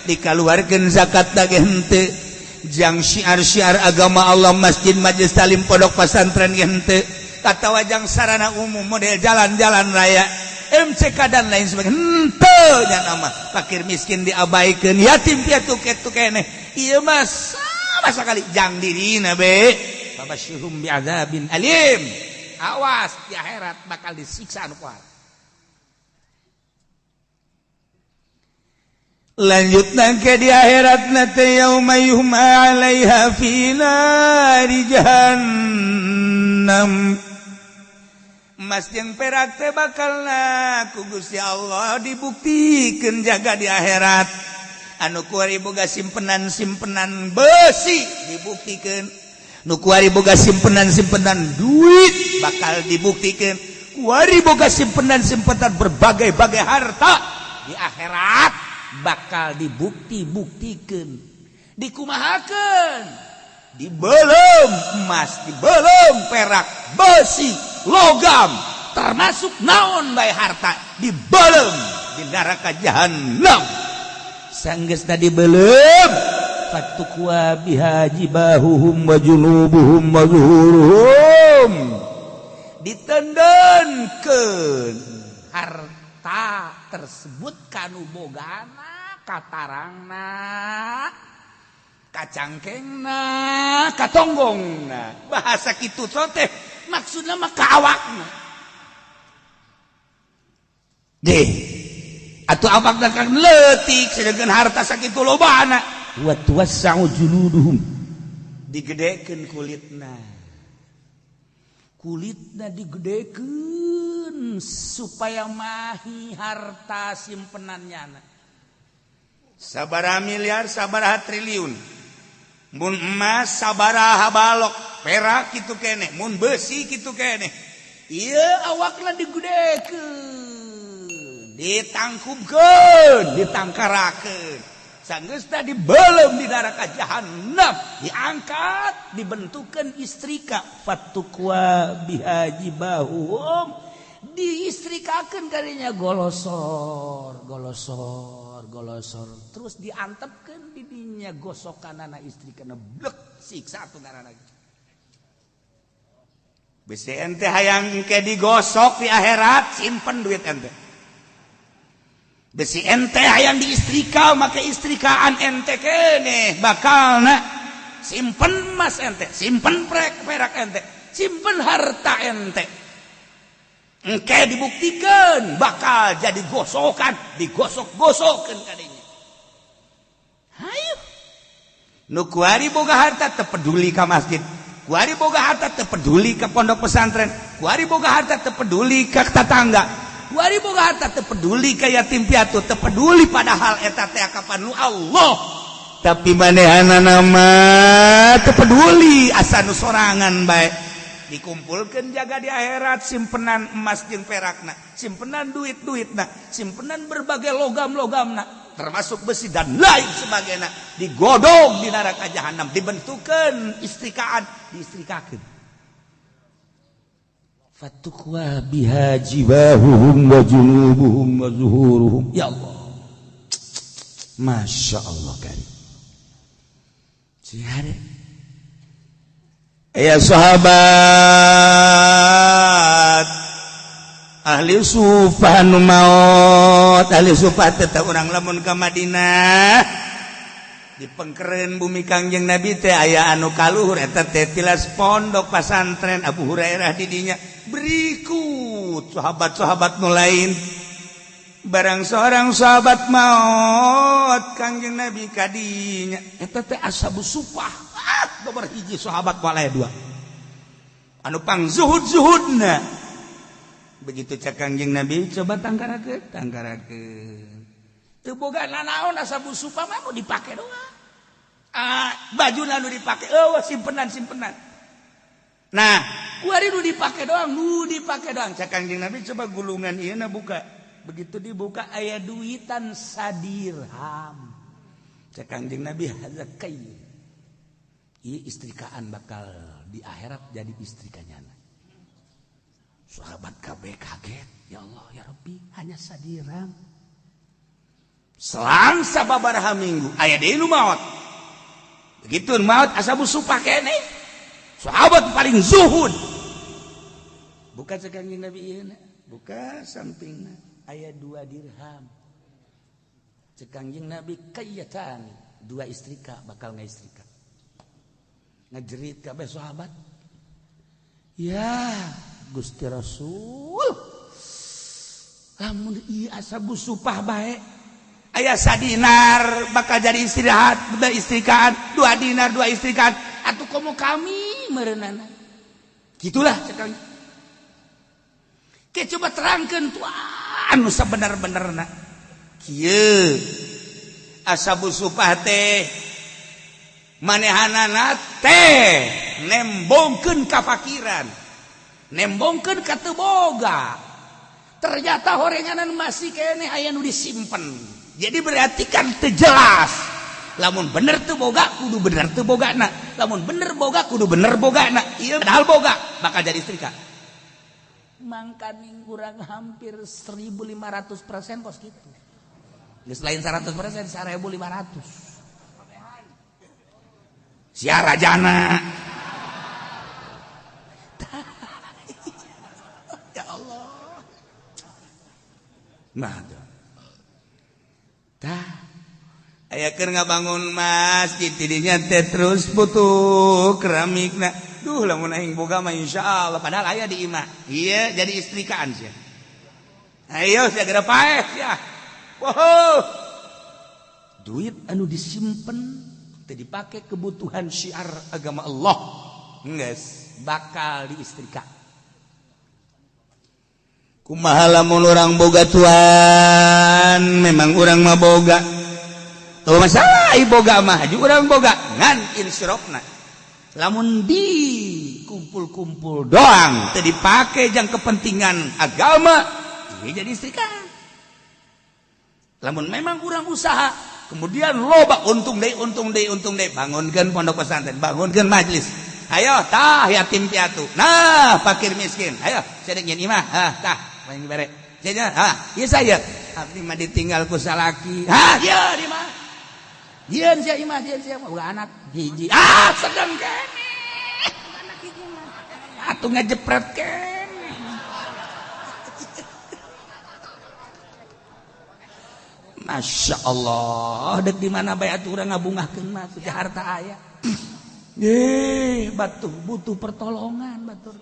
Dikaluarkeun zakat ge henteu. Jang syiar-syiar agama Allah, masjid, majelis talim, pondok pesantren ge henteu. Katawa jang sarana umum model jalan-jalan raya, MCK dan lain sebagainya henteu. Nya mah fakir miskin diabaikeun, yatim piatu kitu keneh. Ieu mah sama sekali jang dirina be. Fabasyirhum bi'adzabin alim. Awas di akhirat bakal disiksa anu kuat. Lanjut nangke di akhirat nate yauma yuhma 'alaiha fi nari jahannam. Emas jeung perak teh bakalna ku Gusti Allah dibuktikeun jaga di akhirat. Anu kuari boga simpenan-simpenan besi dibuktikeun, nu kuari boga simpenan-simpenan duit bakal dibuktikeun, kuari boga simpenan-simpenan berbagai-bagai harta di akhirat bakal dibukti-buktikeun, dikumahakeun, dibelum emas, dibelum perak, besi, logam, termasuk naon bae harta dibelum di neraka jahannam. Sanggeusna dibelum, fatukwa biha jibahuhum wa junubuhum wa zuhuruhum, ditendenkeun harta tersebut kanu bogana, katarangna, kacangkengna, katonggongna. Bahasa kitu teh maksudna mah ka awakna. Deh, atuh awakna kan leutik sedengkeun harta sakitu lobana. Wa tuwassa'u juluduhum, digedekeun kulitna. Kulitna digedekeun supaya mahi harta simpenannya. Sabaraha miliar, sabaraha triliun. Mun emas sabaraha balok, perak kitu keneh, mun besi kitu keneh. Ieu awakna digedekeun, ditangkupkeun, ditangkarakeun. Sanggeusna dibelem di neraka jahannam, diangkat, dibentukeun istrika, fatukwa biha jibahuhum, diistrikakeun kadinya golosor, golosor, golosor, terus diantepkeun di dinya gosokanana istrikana blek siksa atuh ngaranna. Besi ente hayang ke digosok di akhirat, simpen duit ente. Besi ente hayang diistrika make istrikaan ente keneh bakalna simpen emas ente, simpen perak ente, simpen harta ente. Engke dibuktikan bakal jadi gosokan, digosok-gosokan kadinya. Hayu. Nu kuari boga harta teu peduli ka masjid, kuari boga harta teu peduli ka pondok pesantren, kuari boga harta teu peduli ka tetangga, kuari boga harta teu peduli ka yatim piatu, teu peduli padahal eta teh kapan nu Allah. Tapi manehanana mah teu peduli asa nu sorangan bae. Dikumpulkan jaga di akhirat simpenan emas jeung perakna, simpenan duit-duitna, simpenan berbagai logam-logamna, termasuk besi dan lain sebagainya, digodong di neraka jahanam, dibentukan istrikaan, diistrikakeun. Fatukwa biha jibahuhum wa junubuhum wa zuhuruhum. Ya Allah, Masya Allah karim. Sihare. Ya sahabat ahli sufah nu maot, ahli sufah tetap urang lamun ka Madinah di pengkeren bumi Kangjeng Nabi teh aya anu kaluhur eta teh tilas pondok pasantren Abu Hurairah di dinya. Berikut sahabat-sahabat nu lain. Barang seorang sahabat maot Kangjeng Nabi kadinya eta teh ashabus sufah. Nomor hiji sahabat walaya dua anu pang zuhud-zuhudna. Begitu cak Kangjeng Nabi coba tangkarakeun, tangkarakeun. Teu boga nanaon ashabus sufah mah nu dipake doang. Ah, bajuna nu dipake eueuh simpenan-simpenan. Nah, kuari nu dipake doang, nu dipake doang. Cak Kangjeng Nabi coba gulungan ieu na buka. Begitu dibuka aya duitan sadirham. Cak Kangjeng Nabi hazakai. Ieu istrikaan bakal di akhirat jadi istrikanya. Sahabat kabeh kaget, ya Allah ya Rabbi, hanya sadirham. Selang sababaraha minggu aya deui nu maot. Begitu maot ashabu supah keneh. Sahabat paling zuhud. Bukan sakangjeng Nabi ieu, buka sampingna aya 2 dirham. Cek Kangjeng Nabi kayatan 2 istrika bakal ngaistrika. Ngajerit kabeh sahabat. Ya Gusti Rasul, lamun ieu ashabu supah bae aya sadinar bakal jadi istirahat, dua istrikaan, 2 dinar 2 istrikaan, atuh komo kami meureunana. Gitulah cek Kangjeng. Ke coba terangkeun tuh anu sabener-benerna. Kieu ashabu supah teh manehanana teh nembongkeun kafakiran, nembongkeun ka teu boga. Ternyata horenganan masih keneh aya nu disimpen. Jadi berarti kan teu jelas. Lamun bener teu boga kudu bener teu bogana, lamun bener boga kudu bener bogana. Ieu padahal boga bakal jadi istri ka. Mangkaning kurang hampir 1500% kos kitu. Geus lain 100%, 1500. Sia rajana. Ya Allah. Nah, tah aya keur ngabangun masjid tidinya teh terus butuh keramikna. Duh lamun aing boga mah insyaallah padahal aya di imah. Iya jadi istrikaan sia. Ayo sia geura paeh sia. Wow. Duit anu disimpen teu dipake kebutuhan syiar agama Allah. Geus bakal diistrika. Kumaha lamun urang boga tuan, memang urang mah boga. Teu masalah boga mah, haji urang boga ngan insirofna. Lamun di kumpul-kumpul doang teu dipake jang kepentingan agama, ieu jadi istrika. Lamun memang kurang usaha, kemudian loba untung deui untung deui untung deui, bangunkeun pondok pesantren, bangunkeun majelis. Ayo tah yatim piatu. Nah, fakir miskin. Ayo saya nyen imah. Ah, tah paling dibere. Saya ah, ieu saya. Abdi mah ditinggal ku salaki. Ah, ieu di mah. Jieun sia imah, jieun sia boga anak hiji. Ah, sedeng keneh. Anak hiji mah. Atuh ngajepret keneh. Masya Allah, dek di mana bae atuh urang ngabungahkeun mah teu harta aya. Batuh butuh pertolongan batur.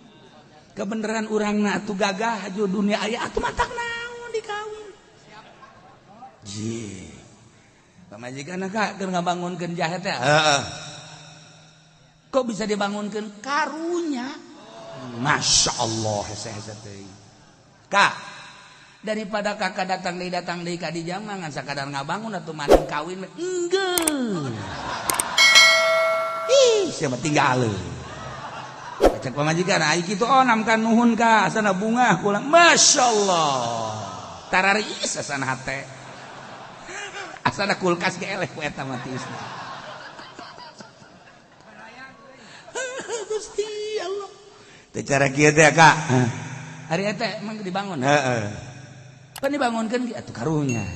Kebenaran urangna atuh gagah aju dunia aya atuh matak naon dikawin. Ji. Pamajikan ka keur ngabangunkeun jahe teh. Heeh. Kok bisa dibangunkeun karunya? Masya Allah hese-hese teh. Kak, daripada kakak datang deui ka di jama ngan sakadar ngabangun atuh maning kawin enggeus. Ih, siapa tinggal. Cek pamajikan ai kitu onam kan nuhun ka asana bungah kula. Masyaallah. Tararis asana hate. Asana kulkas ge eleh ku eta mah tiisna. Gusti Allah. Teh cara kieu teh Kak. Hari eta emang dibangun. Heeh. Pan dibangunkeun atuh karunya.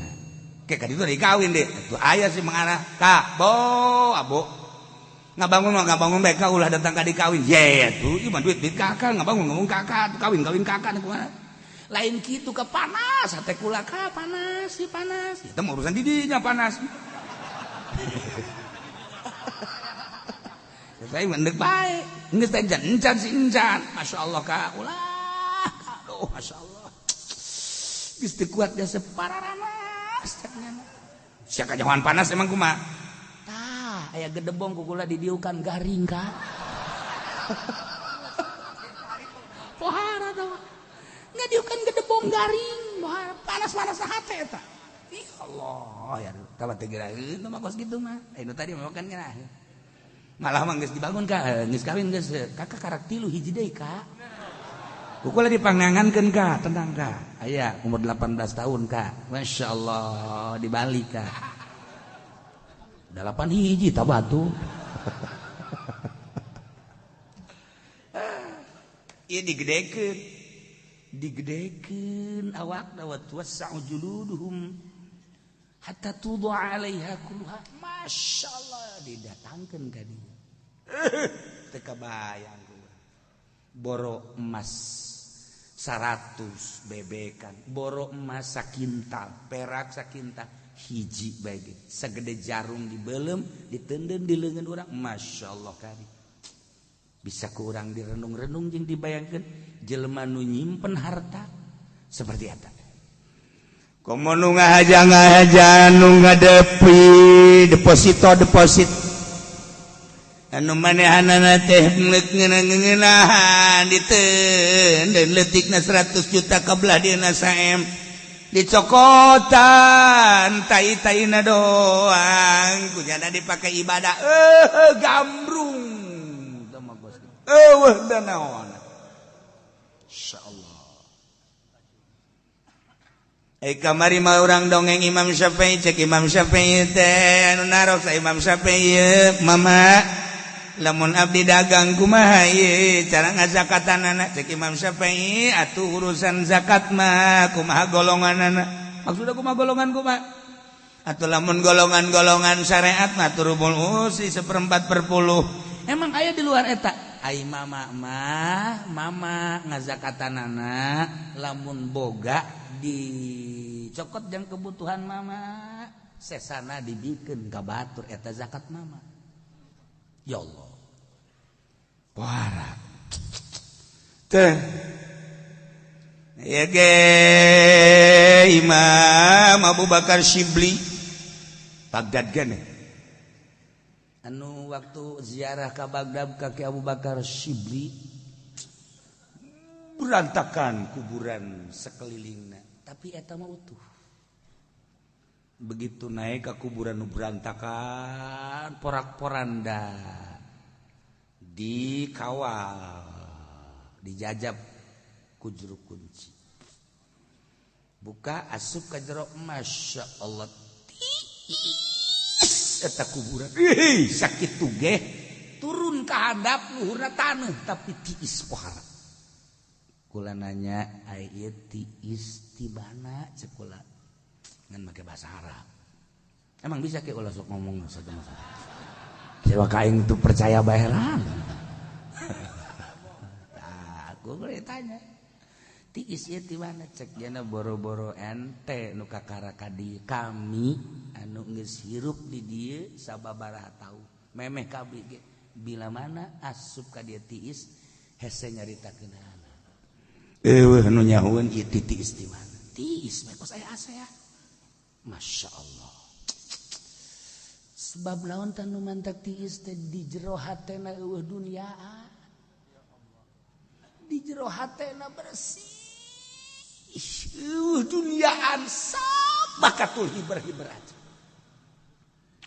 Ke ka ditu dikawin deh. Atuh aya sih mengarah ka bo abo. Ngabangun mah ngabangun bae ka ulah datang ka dikawin. Ye atuh ieu mah duit duit kakak ngabangun ngabangun kakak atuh kawin kawin kakak kumaha. Lain kitu ka panas hate kula ka panas si panas. Eta mah urusan didinya panas. Saya mendek bae. Geus teh encan si encan. Masyaallah ka ulah. Aduh masyaallah. Geus teu kuat jasa pararanas cek nya. Sia kajauhan panas emang kumaha? Tah, aya gedebong ku kula didiukan garing ka. Pohara tah. Ngadiukan gedebong garing, pohara panas-panas hate eta. Ih Allah, ya tah teu geuraheun mah kos kitu mah. Nu tadi mah kan geurah. Malah mah geus dibangun ka, geus kawin geus kakak karak 3 hiji deui ka. Kukula dipangangankeun ka, tenang ka. Aya umur 18 tahun ka. Masya Allah di Bali ka. 8 hiji tak batu. Ieu digedekeun. Digedekeun awakna wa tuwassa'u juluduhum Hatta tudu'a 'alaiha kulluha. Masyaallah didatangkeun ka dieu. Teu kabayang boro emas 100 bebekan, boro emas sakintal, perak sakintal, hiji bae ge sagede jarum dibelem, diteundeun di leungeun urang. Masyaallah kari. Bisa ku urang direnung-renung jeung dibayangkeun jelema nu nyimpen harta seperti eta. Komo nu ngahaja-ngahaja nu ngadepi deposito deposit anu manehanana teh ngeunah-ngeunahan diteundeun leutikna 100 juta kabelah dieuna saem dicokotan tai-taina doang kunyana dipake ibadah gambrung teu mah bos eueuh da naon. Insyaallah. Kamari mah urang dongeng Imam Syafi'i, cek Imam Syafi'i teh anu narok sa Imam Syafi'i, mama lamun abdi dagang kumaha ieu cara ngazakatanana? Cek Imam Syafi'i, atuh urusan zakat mah kumaha golonganana. Maksudna kumaha golongan kumaha? Atuh lamun golongan-golongan syariat mah turubul usri 1/4 per 10. Emang aya di luar eta? Ai mama mah mama ngazakatanana lamun boga dicokot jang kebutuhan mama, sesana dibikeun ka batur, eta zakat mama. Ya Allah. Pohara teh ya ge Imam Abu Bakar Syibli Baghdad gene anu waktu ziarah ka Baghdad ka Ki Abu Bakar Syibli berantakan kuburan sekelilingna, tapi eta mah utuh. Begitu naik ke kuburan nu berantakan porak-poranda dikawal dijajab ku juru kunci, buka asup ka jero, masya Allah tiis eta kuburan. Ih, sakitu ge turun ka handap luhurna taneuh tapi tiis pohara. Kula nanya ai ieu tiis tibana cek kula ngan make bahasa Arab. Emang bisa ke ulah sok ngomong saja masa. Siapa kaing tuh percaya baheran. Nah, aku boleh tanya. Tiis ieu ti mana cek jana boro-boro ente nu kakara ka dieu, kami anu geus hirup di dieu sababaraha taun. Memeh kabeh ge bila mana asup ka dieu tiis hese nyaritakeunana. Eueuh nu nyahueun ieu tiis ti mana? Tiis mah kos aya asa ya. Masya Allah. Sebab naon tah nu mantak tiis teh di jero hatena eueuh duniaan. Di jero hatena bersih. Eueuh duniaan sabakatul hiber-hiber aja.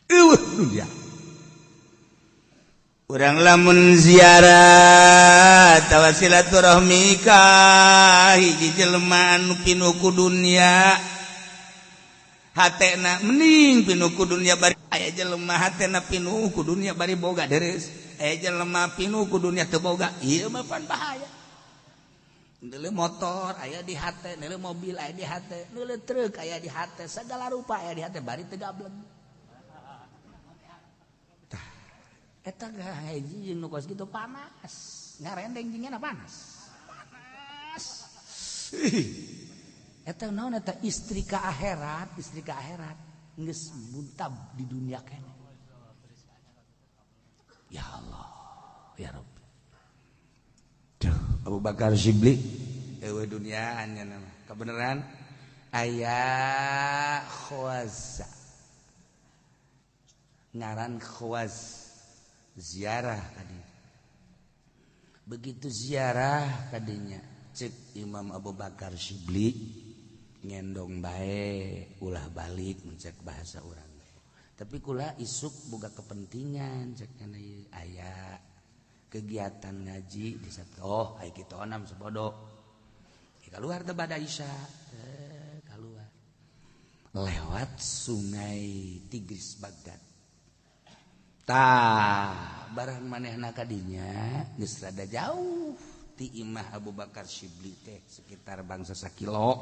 Eueuh dunia. Urang lamun ziarah tawa silaturahmi ka hiji jelema anu pinuh ku dunia, hatena mending pinuh ku dunia bari aya jelema hatena pinuh ku dunia bari boga deres, aya jelema pinuh ku dunia teu boga, ieu mah pan bahaya. Neuleuh motor aya di hate, neuleuh mobil aya di hate, neuleuh truk aya di hate, segala rupa aya di hate bari teu gableng. Tah eta hiji jeung nu kos kitu panas, ngarendeng jeung panas. Panas. Eta naon eta istri ka akhirat geus muntab di dunia kene. Ya Allah, ya Rabbi. Duh, Abu Bakar Syibli eueuh duniaan nya nama. Kebenaran aya Khwaza. Ngaran Khwaz ziarah tadi. Begitu ziarah kadinya cek Imam Abu Bakar Syibli ngendong bae ulah balik mencek bahasa urang. Tapi kula isuk boga kepentingan cek kana aya kegiatan ngaji di sat oh ai kitu onam sabodo. Keluar teh bada Isya keluar lewat sungai Tigris Baghdad. Tah barang manehna kadinya geus rada jauh ti imah Abu Bakar Syibli teh sekitar bangsa sakilo.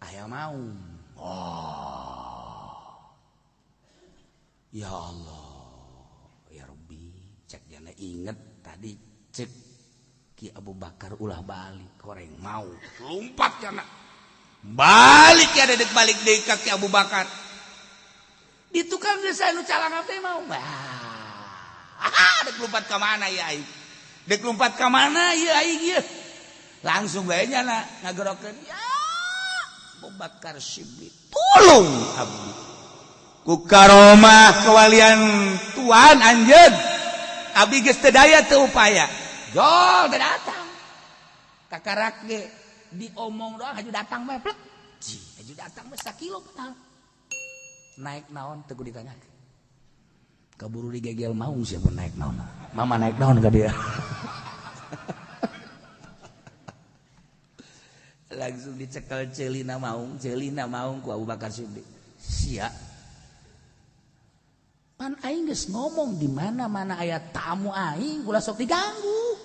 Aya maung. Oh, Ya Allah ya Rabbi, cek jana inget tadi cek Ki Abu Bakar ulah balik koreng mau lompat jana balik ya dedek balik deui ka Ki Abu Bakar. Di tukang geus anu calangap teh mau. Ah, dek lompat ka mana ya aing? Dek lompat ka mana ya aing ieu? Langsung bae nyana ngagerokeun, ya Abu Bakar Shibli, tolong abdi. Ku karomah kewalian Tuhan anjeun. Abdi geus teu daya teu upaya. Jol teu datang. Kakarak ge diomong doang haju datang bae plek. Ji, haju datang bae sakilo padahal. Naik naon teu kudu ditanyakeun. Kaburu digegel maung siapa naik naon. Mama naik naon ka dia. Langsung dicekel celina maung ku Abu Bakar Siddiq. Sia. Pan aing geus ngomong di mana-mana aya tamu aing ulah sok diganggu.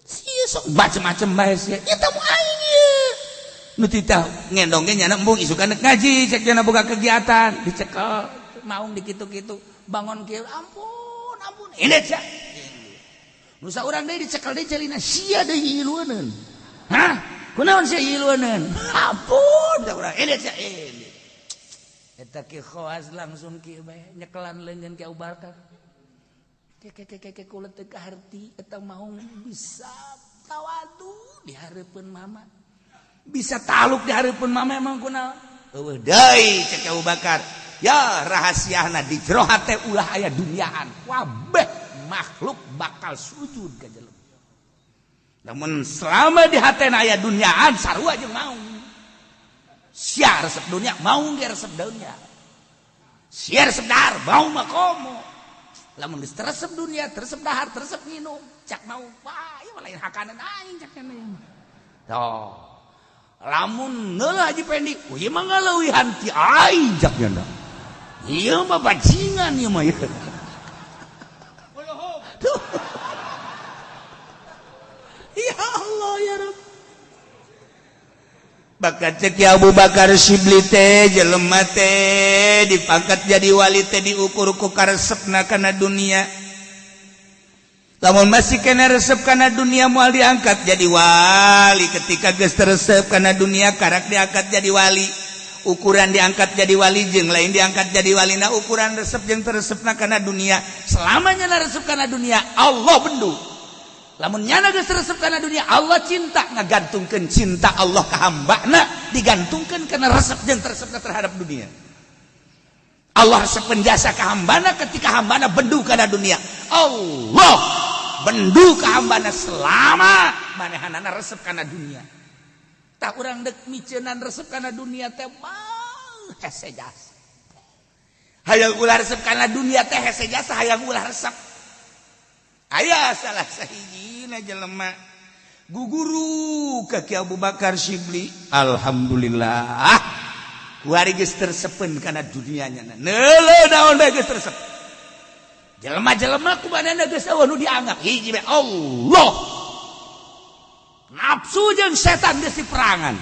Sia sok macem-macem bae sia. Ieu tamu aing ieu. Nu titah ngendong ge nyana embung isukan rek ngaji cek jana boga kegiatan dicekel maung dikitu-kitu bangun kieu ampun ampun ini sia. Nu saurang deui dicekel deui celina sia deui ilueuneun. Hah? Kunaon sia ilueuneun? Ampun saurang ini sia ini. Eta ki khawas langsung kieu bae nyekelan leungeun ki Abu Bakar. Ke ke ke ke kula teu kaharti eta maung bisa tawadu di hareupeun mama. Bisa taluk di hareupeun mama emang kunaon? Eueuh deui cek Abu Bakar. Ya rahasiana di jero hate ulah aya duniaan. Kabeh makhluk bakal sujud ka jelema. Namun selama di hatena aya duniaan sarua jeung maung. Sia resep dunia, maung ge resep dunia. Sia resep dahar, maung mah komo. Lamun geus teresep dunia, teresep dahar, teresep nginum, cak maung, wah ieu mah lain hakaneun aing cak nya. Tuh. Lamun neuleuh Haji Pendi, ieu mah ngaleuwihan ti aing cak nya. Ieu mah bajingan ieu mah ieu. Tuh. Ya Allah ya Rabb. Bakat cek Abu Bakar Shibli teh jelema teh dipangkat jadi wali teh diukur ku karesepna kana dunia. Lamun masih kena resep kana dunia moal diangkat jadi wali. Ketika geus teresep kana dunia karak diangkat jadi wali. Ukuran diangkat jadi wali jeung lain diangkat jadi wali na ukuran resep jeung teresepna kana dunia. Selamanya na resep kana dunia Allah bendu. Lamun nyana geus resep kana dunia Allah cinta ngagantungkeun cinta Allah ka hambana digantungkeun kana resep jeung teresepna terhadap dunia. Allah resep penjasa ka hambana ketika hambana bendu kana dunia. Allah bendu ka hambana selama manehanana resep kana dunia. Tah urang deuk miceunan resep kana dunia teh mah hese jasa. Hayang ulah resep kana dunia teh hese jasa hayang ulah resep. Aya salah sahijina jelema guguru ka Ki Abu Bakar Shibli. Alhamdulillah kuari geus tersepeun kana dunianya. Neuleuh naon bae geus tersep. Jelema-jelema ku manehna geus eueuh nu dianggap hiji bae Allah. Nafsu jeung setan geus diperangan.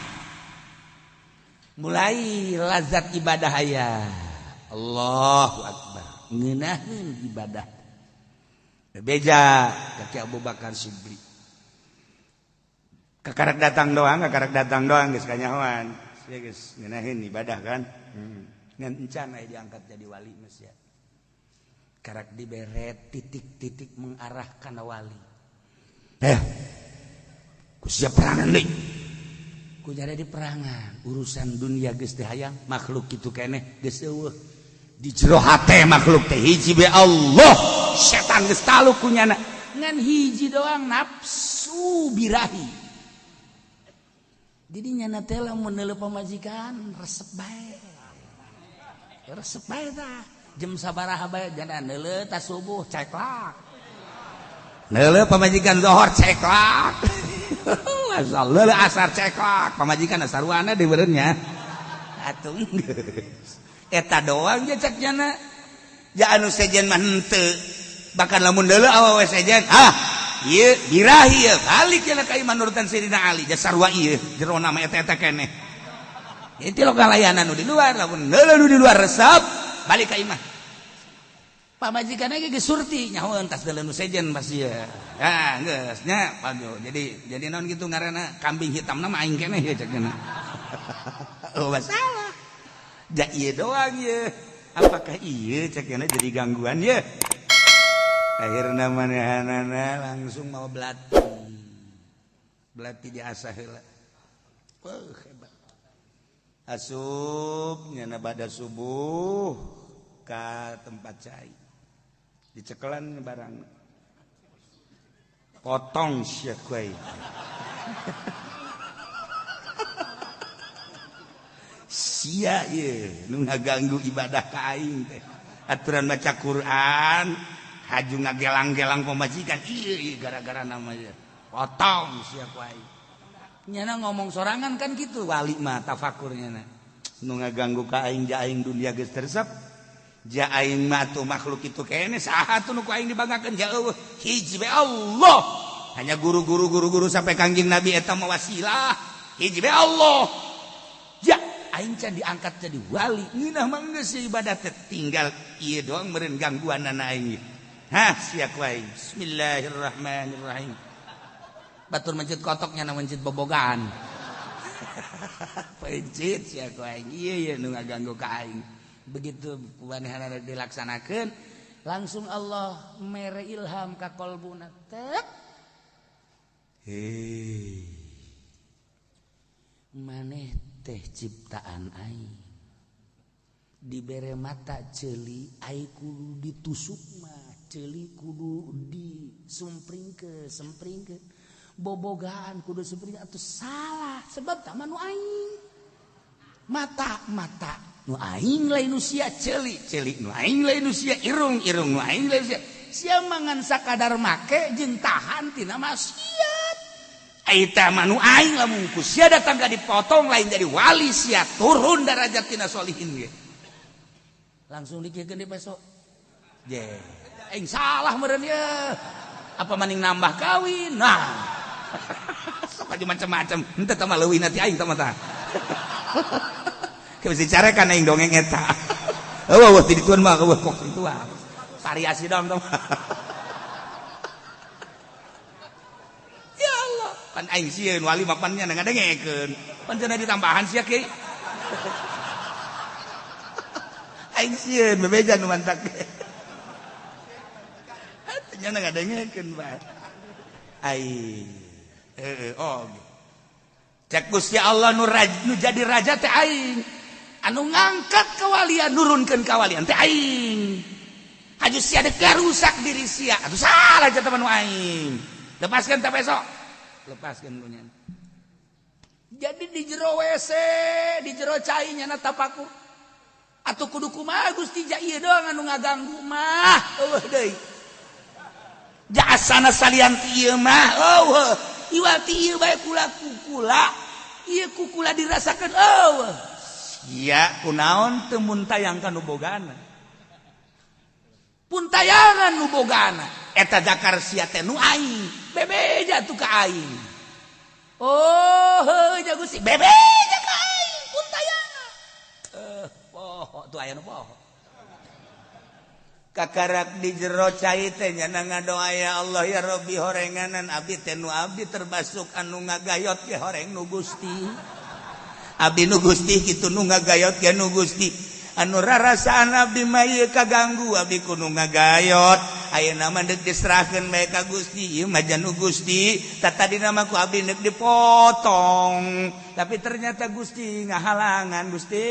Mulai lazat ibadah aya. Allahu akbar. Ngeunaheun ibadah. Beja kaki Abu Bakar Shibli. Kakarak datang doang geus kanyahoan. Sia geus ngeunaheun ibadah kan. Ngan encan aya diangkat jadi wali mah sia. Karak dibere titik-titik mengarah kana wali. Ku sia perangan deui. Ku nyari di perangan, urusan dunia geus teu hayang, makhluk kitu keneh geus eueuh. Di jero hate makhluk teh hiji be Allah. Setan geus taluk ku nyana. Ngan hiji doang nafsu birahi. Jadi nyana teh lamun neuleuh pamajikan resep bae. Resep bae tah. Jam sabaraha bae jana neuleuh ta subuh ceklak. Neuleuh pamajikan zohor ceklak. Asal leuleuh asar ceklak, pamajikan asarwana di beureunnya. Atuh geus. Eta doang je cek nyana. Ja anu sejen mah henteu. Bahkan lamun deuleu awewe sejen, ah ieu birahi ieu balik cenah ka iman nurutan Sayyidina Ali, ja sarua ieu jerona mah eta-eta keneh. Itu lo kalayanan nu di luar, lamun deuleu nu di luar resep, balik ka imah. Pamajikan ge geus surti nyaho entas deuleu nu sejen pasti ya. Ah geus nya aduh jadi naon kitu ngaranna kambing hitamna mah aing keneh ya cek cenah. Oh masalah. Ja ieu doang ye. Apakah ieu cek cenah jadi gangguan ye? Akhirna manehanana langsung mau belati. Belati diasah heula. Wah hebat. Asup nyana bada subuh ka tempat cai. Dicekelan barang potong sia kuai. Sia ye nu ngaganggu ibadah ka aing teh. Aturan maca Quran haju ngagelang-gelang pamajikan ieu ieu gara-gara namanya. Potong sia kuai. Nyana ngomong sorangan kan gitu wali mah tafakur nyana. Nu ngaganggu ka aing ja aing dunia geus teresep. Ja aing mah tuh makhluk itu kene saha tuh nu ku aing dibanggakeun ja eueuh hiji bae Allah. Hanya guru-guru guru-guru sampai Kangjeng Nabi eta mah wasilah. Hiji bae Allah. Ja aing can diangkat jadi wali. Ngeunah mah geus ibadah teh tinggal ieu doang meureun gangguanana aing. Hah sia ku aing. Bismillahirrahmanirrahim. Batur mencit kotoknya na mencit bobogaan. Pencit sia ku aing. Ieu ieu nu ngaganggu ka aing. Begitu kumanehanana dilaksanakeun langsung Allah mere ilham ka kolbuna tek. Hei. Maneh teh ciptaan aing. Dibere mata ceuli aing kudu ditusuk mah, ceuli kudu disumpringkeun, sempringkeun. Bobogaan kudu sempring atuh salah sebab tah mah nu aing. Mata-mata nu aing lain nu sia ceuli ceuli nu aing lain nu sia irung irung nu aing lain sia sia mangan sakadar make jeung tahan tina maksiat eta mah nu aing lamun ku sia datang ka dipotong lain jadi wali sia turun darajat tina solihin ge langsung dikiekeun di besok je aing salah meureun ye apa maning nambah kawin nah sok aja macam-macam henteu tah mah leuwih nanti aing tah mah tah. Mesti carekan aing dongeng eta. Eueuh ti dituan mah eueuh kok itu ah. Variasi dong tong. Ya Allah, pan aing sieun wali mah pan nya ngadengekeun. Pan cenah ditambahan sia kiai. Aing sieun bebeja nu mantak. Nya ngadengekeun bae. Ai heueuh oh. Cek Gusti Allah nu jadi raja teh aing. Anu ngangkat kewalian nurunkeun kawalian teh aing. Haju sia dek rusak diri sia. Atuh salah jatuh manu aing. Lepaskeun teh besok. Lepaskeun ku nya. Jadi di jero WC, di jero cai nyana tapakur. Atuh kudu kumaha Gusti ja ieu doang anu ngaganggu mah. Eueuh deui. Ja asana salian ti ieu mah eueuh. Iwal ti ieu bae kula kukula. Ieu kukula dirasakeun eueuh. Ya kunaon teu mun tayang ka nu bogana. Pun tayangan nu bogana eta zakar sia teh nu aing. Bebeja tuh ka aing. Oh heuh ja Gusti bebeja ka aing pun tayangan. Poho tuh aya nu poho. Kakarak di jero cai teh nya ngadoa ya Allah ya Rabbi horenganan abdi teh nu abdi terbasuk anu ngagayot ge horeng nu Gusti. Abdi nu Gusti kitu nu ngagayot ge nu Gusti anu rarasaan abdi mah ieu kaganggu abdi kudu ngagayot ayeuna mah deuk diserahkeun bae ka Gusti ieu mah nu Gusti tatadina mah ku abdi deuk dipotong tapi ternyata Gusti ngahalangan Gusti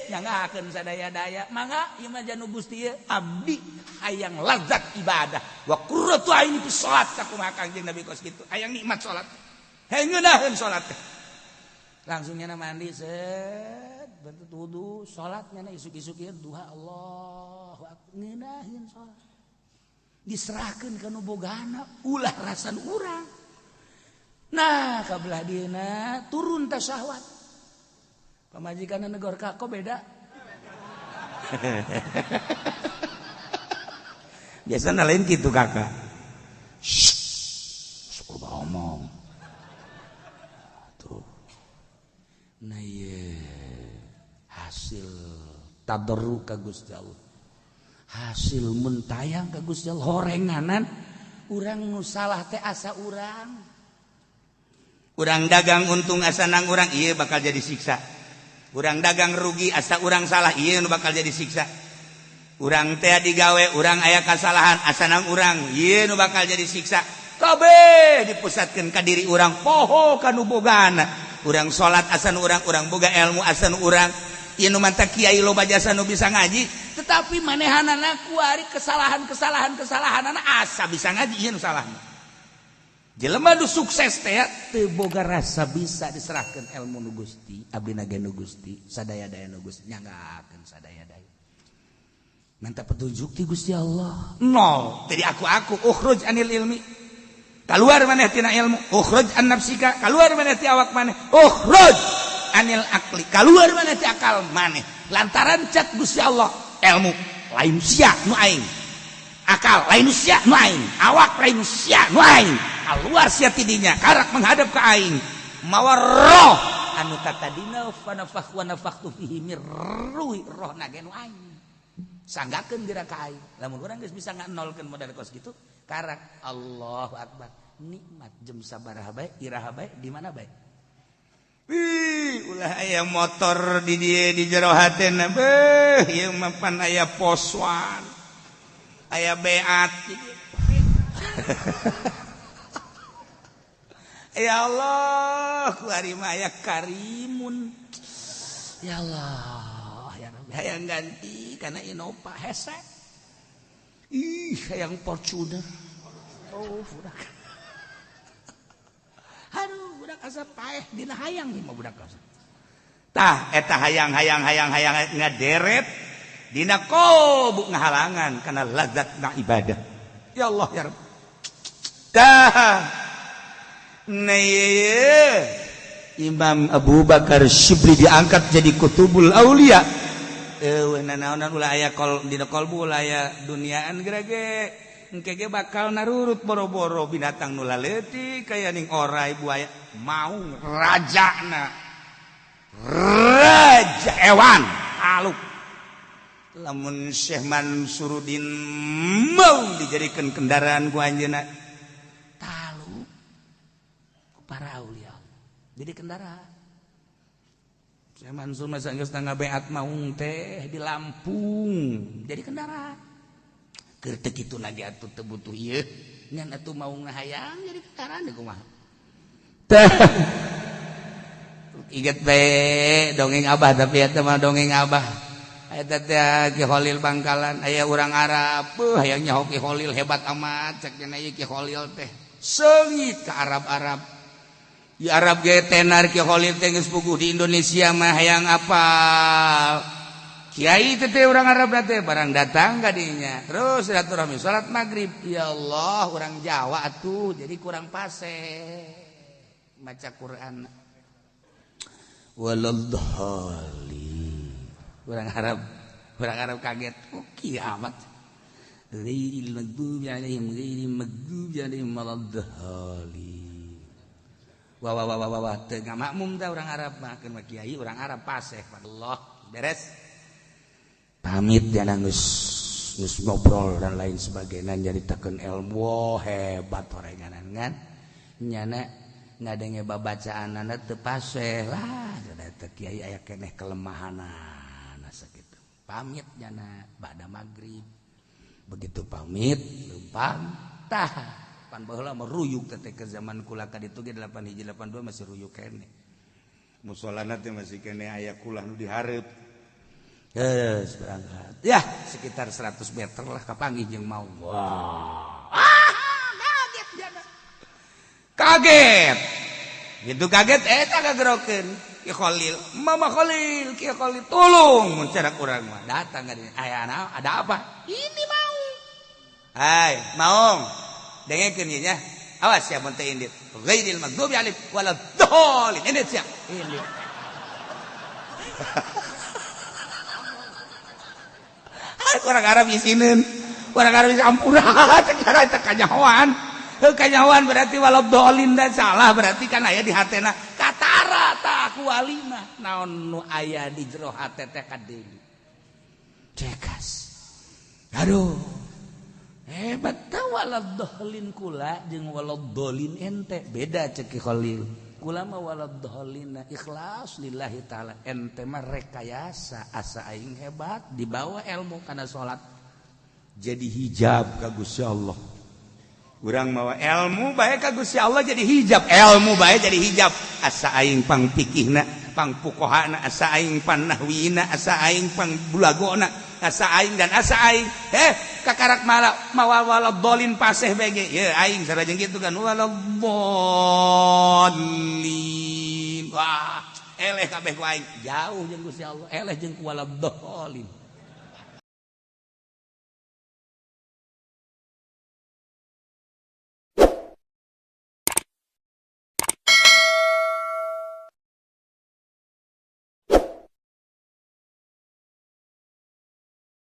nyangakeun sadaya-daya mangga ieu mah nu Gusti ieu abdi hayang lazat ibadah wa qurratu aini fi salat sakumaha Kangjeng Nabi kos kitu hayang nikmat salat hayang ngeunaheun salat teh. Langsung nyana mandi set bentuk wudu salat nyana isuk-isuk ieu duha Allahu akbar ngeunaheun salat diserahkeun ka nu bogana ulah rasan urang. Nah kabelah dieuna turun teh syahwat pamajikanna negor ka kok beda. Biasana lain kitu kakak. Shh, sok ngomong. Tuh. Nah ye hasil tadarru ka Gusti Allah. Hasil mun tayang ka Gusti Allah horenganan urang nu salah teh asa urang. Urang dagang untung asa nang urang ieu bakal jadi siksa. Urang dagang rugi asa urang salah ieu nu bakal jadi siksa. Urang teh digawe urang aya kasalahan asa nang urang ieu nu bakal jadi siksa. Kabeh dipusatkeun ka diri urang poho ka nu bogana. Urang salat asa nu urang, urang boga ilmu asa nu urang. Ieu nu manta kiai loba jasa nu bisa ngaji, tetapi manehanana kuari kesalahan-kesalahan-kesalahanana asa bisa ngaji ieu nu salahna. Jelema nu sukses teh teu boga rasa bisa diserahkeun ilmu nu Gusti, abdi na ge nu Gusti, sadaya-daya nu Gusti nyanggakeun sadaya-daya. Minta petunjuk ti Gusti Allah. Nol, jadi aku-aku ukhruj anil ilmi. Kaluar maneh tina ilmu, ukhruj an nafsika, kaluar maneh ti awak maneh, ukhruj anil akli, kaluar maneh ti akal maneh. Lantaran cek Gusti Allah, ilmu lain sia nu aing. Akal lain sia nu aing, awak lain sia nu aing. Kaluar sia tidinya, karak menghadap ke aing. Mawa roh anu tatadina fa nafakh wa nafakhtu fihi mir ruhi, roh na ge nu aing. Sanggakeun geura ka aing. Lamun urang geus bisa nganolkeun modal kos kitu, karak Allahu akbar. Nikmat jem sabaraha bae, iraha bae, di mana bae. Wih, ulah aya motor di dieu di jero hatena beuh, ieu mah pan aya poswan. Aya beat. Ya Allah, ku ari mah aya karimun. Ya Allah, ya Rabbi, hayang ganti kana Innova hese. Ih, hayang Fortuner. Oh, budak. Aduh, budak asa paeh dina hayang mah budak asa. Tah, eta hayang hayang hayang hayang ngaderet dina kolbu ngahalangan kana lazatna ibadah. Ya Allah ya Rabb. Tah. Nah, Imam Abu Bakar Syibli diangkat jadi kutubul aulia. Nanaonan ulah aya kol dina kolbu ulah aya duniaan gerage. Engke ge bakal narurut boro-boro binatang nu laleutik kaya ning orai buaya maung rajana. Raja ewan aluk. Lamun Syekh Mansurudin mau dijadikan kendaraan ku anjeunna taluk ku para aulia. Jadi kendaraan. Syekh Mansur masa geus ngabeat maung teh di Lampung jadi kendaraan. Keur teu kitu na ge atuh teu butuh ieu ngan atuh maung hayang jadi kendaraan deui kumaha. Tah inget bae dongeng abah tapi eta mah dongeng abah. Eta teh Ki Kholil Bangkalan aya urang Arab beuh hayang nyaho Ki Kholil hebat amat cek cenah ieu Ki Kholil teh seungit ka Arab-Arab. Di Arab ge tenar Ki Kholil teh geus puguh di Indonesia mah hayang apal. Kiai teh urang Arab teh barang datang ka dinya terus silaturahmi salat maghrib ya Allah urang Jawa atuh jadi kurang pase maca Quran waladhdallin. Orang Arab kaget. Oh, kiamat. Ghairil maghdubi alaihim ghairil maghdubi alaihim waladdallin. Wah wah wah wah wah teu ngamakmum tah urang Arab mah keun mah kiai urang Arab paseh. Allah beres. Pamit ya geus ngobrol dan lain sebagainya nyaritakeun ilmu hebat orenganan kan. Nyana ngadenge babacaanana teu paseh lah teh kiai aya keneh kelemahanana. Sakitu pamit nyana ba'da maghrib begitu pamit lempang tah pan baheula mah ruyuk teh ke zaman kula ka ditu ge 8 hiji 82 masih ruyuk keneh musolana teh masih keneh aya kulah nu dihareup geus berangkat ya sekitar 100 meter lah kapanggih jeung mau wah kaget nyana kaget gitu kaget eta kagerokeun Ki Kholil, Mama Kholil, Ki Kholil, tolong mencerak urang mah. Datang ka dieu. Aya ada apa? Ini mau. Hai, maung. Dengekeun ieu nya. Awas ya mun teu indit. Ghairil maghdubi alaihim waladdallin. Indit sia. Indit. Orang Arab isineun. Orang Arab isi ampura cek cara teh kanyahoan. Heuh kanyahoan berarti waladdallin dan salah berarti kan aya di hatena katara tah ku walina naon nu aya di jero hate teh kadeuli. Cekas. Aduh, hebat tah waladhdallin. Kula jeung waladhdallin ente beda. Cek Khalil, kula mah waladhdallin ikhlas lillahi taala, ente mah rekayasa asa aing hebat, dibawa ilmu kana salat jadi hijab ka Gusti Allah. Urang mawa ilmu bae ka Gusti Allah jadi hijab, ilmu bae jadi hijab, asa aing pang pikihna, pang fuqahana, asa aing pan nahwina, asa aing pang bulagona, asa aing dan asa aing. Kakarak malah mawa waladhdallin paseh bege ya aing sarajeng gitu kan, waladhdallin. Wah, eleh kabeh ku aing, jauh jeung Gusti Allah, eleh jeung ku waladhdallin.